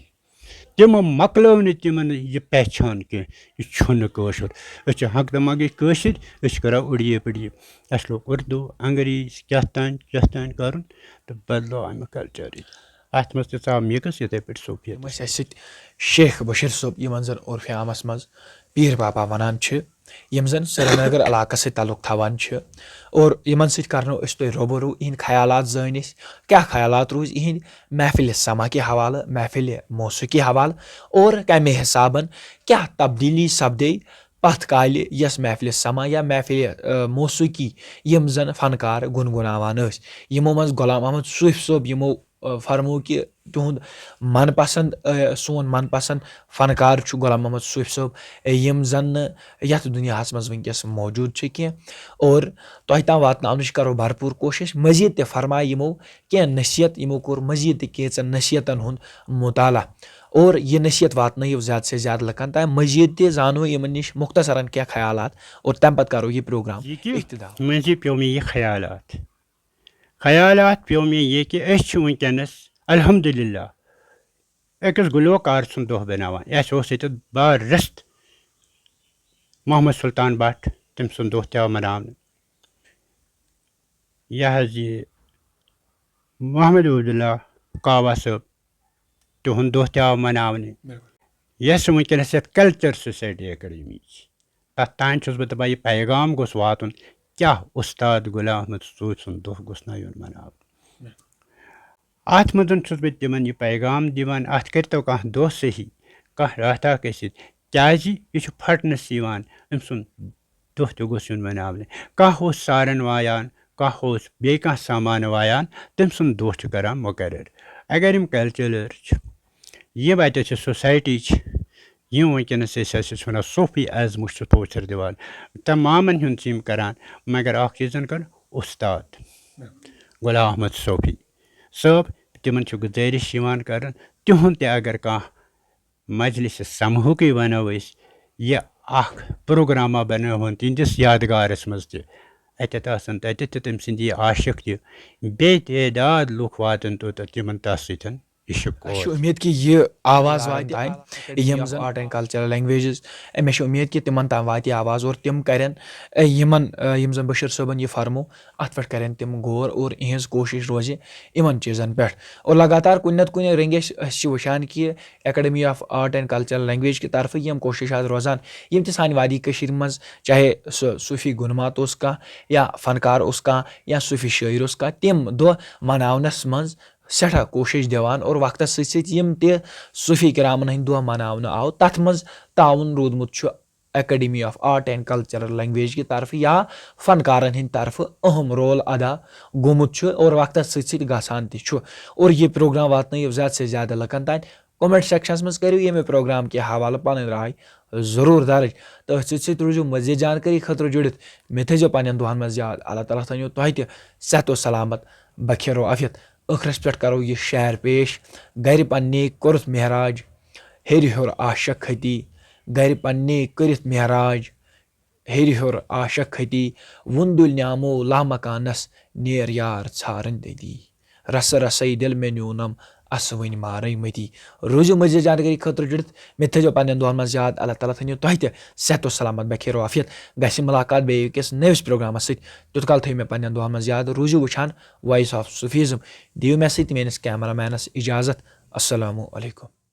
تِمو مۄکلٲو نہٕ تِمن یہِ پہچان کینٛہہ، یہِ چھُنہٕ کٲشُر۔ أسۍ چھِ ہنٛگتہٕ منٛگٕے کٲشِرۍ، أسۍ چھِ کران اُردیے پٲٹھۍ۔ اَسہِ لوگ اُردو، انگریٖزۍ، کیٛاہ تام، کیٛاہ تام کرُن، تہٕ بدلو اَمیُک کلچرٕے۔ اَتھ منٛز تہِ ژاو مِکٕس یِتھَے پٲٹھۍ صوفیت۔ یِم ٲسۍ اَسہِ سۭتۍ شیخ بشیٖر صٲب، یِمن زن عرفِ عامس منٛز پیٖر بابا ونان چھِ، یِم زن سرینگر علاقس سۭتۍ تعلق تھاوان چھِ، اور یِمن سۭتۍ کرنو أسۍ تۄہہِ روبرو، یِہنٛدۍ خیالات زٲنۍ أسۍ، کیٛاہ خیالات روٗزۍ یِہنٛدۍ محفلِ سما کہِ حوالہٕ، محفلِ موسیقی حوالہٕ، اور کمہِ حسابن کیٛاہ تبدیلی سپدے پتھ کالہِ یس محفلِ سما یا محفلِ، آ، موسیقی، یِم زن فنکار گُنگُناوان ٲسۍ۔ یِمو منٛز غلام محمد صوفی صٲب، یِمو، آ، فرموو کہِ تِہُنٛد من پسند، آ، سون من پسند فنکار چھُ غلام محمد صوفی صٲب، آ، یِم زن نہٕ یتھ دُنیاہس منٛز وٕنکیٚس موجود چھِ کینٛہہ۔ اور تۄہہِ تام واتناونٕچ کرو بھرپور کوٗشش۔ مزید تہِ فرمایہِ یِمو کینٛہہ نصیحت، یِمو کوٚر مزید تہِ کینٛژن نصیحتن ہُنٛد مطالعہ۔ اور یہِ نصیحت واتنٲیِو زیادٕ سے زیادٕ لُکن تام۔ مزید تہِ زانو یِمن نِش مختصرن کینٛہہ خیالات اور تمہِ پتہٕ کرو یہِ پروگرام یہِ کہِ اختتام۔ مٔنٛزی پیوٚو مےٚ یہِ خیالات۔ خیالات پیوٚو مےٚ یہِ کہِ أسۍ چھِ وٕنکیٚنس الحمدللہ أکِس گلوکار سُنٛد دۄہ بناوان۔ اَسہِ اوس ییٚتہِ بارست محمد سلطان بٹ، تٔمۍ سُنٛد دۄہ تہِ آو مناونہٕ۔ یہِ حظ یہِ محمد عبداللہ کاوا صٲب، تِہُنٛد دۄہ تہِ آو مناونہٕ۔ بِلکُل۔ یۄس وٕنکیٚنَس یَتھ کلچر سوسایٹی اکیڈمی چھِ، تَتھ تام چھُس بہٕ دَپان، یہِ پیغام گوٚژھ واتُن، کیٛاہ اُستاد غلام احمد صوفی سُنٛد دۄہ گوٚژھ نہ یُن مناونہٕ۔ بِلکُل۔ اَتھ منٛز چھُس بہٕ تِمن یہِ پیغام دِوان، اَتھ کٔرۍتو کانٛہہ دۄہ صحیح، کانٛہہ راتھا گٔژھِتھ، کیٛازِ یہِ چھُ پھٹنَس یِوان، أمۍ سُنٛد دۄہ تہِ گوٚژھ یُن مناونہٕ۔ کانٛہہ اوس سارن وایان، کانٛہہ اوس بیٚیہِ کانٛہہ سامان وایان، تٔمۍ سُنٛد دۄہ چھُ کران مُقرر۔ اگر یِم کلچرر چھِ، یِم اَتہِ چھِ سوسایٹی چھِ، یِم وٕنکیٚنَس أسۍ ٲسۍ وَنان صوفی آزمُش چھِ پوچھر دِوان، تمامَن ہُنٛد چھِ یِم کران، مگر اَکھ چیٖز زَن کَرُن اُستاد غلام احمد صوفی صٲب، تِمن چھِ گُزٲرِش یِوان کرنہٕ، تِہُنٛد تہِ اگر کانٛہہ مجلس سماہُکٕے ونو أسۍ، یہِ اکھ پروگرامہ بنٲوہون تِہنٛدِس یادگارس منٛز تہِ۔ اتٮ۪تھ آسن تتٮ۪تھ تہِ تٔمۍ سٕنٛدۍ عاشق تہِ، بے تعداد لُکھ واتن توٚتتھ تِمن تس سۭتۍ عشق اسہِ چھِ اوس۔ امید کہِ یہِ آواز واتہِ تام، یِم زن آرٹ اینڈ کلچرل لینگویجز، مےٚ چھِ امید کہِ تِمن تام واتہِ یہِ آواز اور تِم کرن، اے، یِمن، اے، یِم زن بشیر صٲبن یہِ فرمو، اتھ پٮ۪ٹھ کرن تِم غور اور یِہنٛز کوٗشش روزِ یِمن چیٖزن پٮ۪ٹھ۔ اور لگاتار کُنہِ نتہٕ کُنہِ رنگہِ أسۍ، أسۍ چھِ وٕچھان کہِ academy of art and cultural language کہِ طرفہٕ یِم کوٗشش آز روزان، یِم تہِ سانہِ وادی کٔشیٖرِ منٛز، چاہے سُہ صوٗفی گُنمات اوس کانٛہہ یا فنکار اوس کانٛہہ یا صوٗفی شٲعر اوس کانٛہہ، تِم دۄہ مناونس منٛز سٮ۪ٹھاہ کوٗشِش دِوان اور وقتس سۭتۍ سۭتۍ یِم تہِ صوٗفی کرامن ہٕنٛدۍ دۄہ مناونہٕ آو، تتھ منٛز تعاوُن روٗدمُت چھُ academy of art and cultural language کہِ طرفہٕ یا فنکارن ہٕنٛدِ طرفہٕ اہم رول ادا گوٚمُت چھُ اور وقتس سۭتۍ سۭتۍ گژھان تہِ چھُ۔ اور یہِ پروگرام واتنٲیِو زیادٕ سے زیادٕ لُکن تام۔ کمنٹ سیکشنس منٛز کٔرِو ییٚمہِ پروگرام کہِ حوالہٕ پنٕنۍ راے۔ ضروٗر درٕج۔ تہٕ أتھۍ سۭتۍ سۭتۍ روٗزِو مزید جانکٲری خٲطرٕ جُڑِتھ۔ مےٚ تھٲیزیو پننٮ۪ن دُعن منٛز یاد۔ اللہ تعالیٰ تھٲیِو تۄہہِ تہِ صحت و سلامت، بخیر و عافیت۔ ٲخرس پٮ۪ٹھ کرو یہِ شعر پیش۔ گرِ پننہِ کوٚرُتھ معراج، ہیٚرِ ہیوٚر عاشق کھٔتی۔ گرِ پننہِ کٔرِتھ معراج، ہیٚرِ ہیوٚر عاشق کھٔتی۔ ووٚن دُلۍ نیامو لامکانس، نیر یار ژھارن تٔتی۔ رسہٕ رسَے دِل مےٚ نیونم، اسہٕ وٕنۍ مارے مٔتی۔ روٗزِو مزید جانکٲری خٲطرٕ جُڑِتھ۔ مےٚ تھٲیزیو پننٮ۪ن دُعن منٛز یاد۔ اللہ تعالیٰ تھٲیِو تۄہہِ تہِ صحت و سلامت، بخیر و عافیت۔ گژھِ مُلاقات بیٚیہِ أکِس نٔوِس پروگرامس سۭتۍ۔ تیوٗت کال تھٲیِو مےٚ پننٮ۪ن دُعن منٛز یاد۔ روٗزِو وٕچھان Voice of Sufism۔ دِیِو مےٚ سۭتۍ میٲنِس کیمرہ مینس اجازت۔ السلام علیکم۔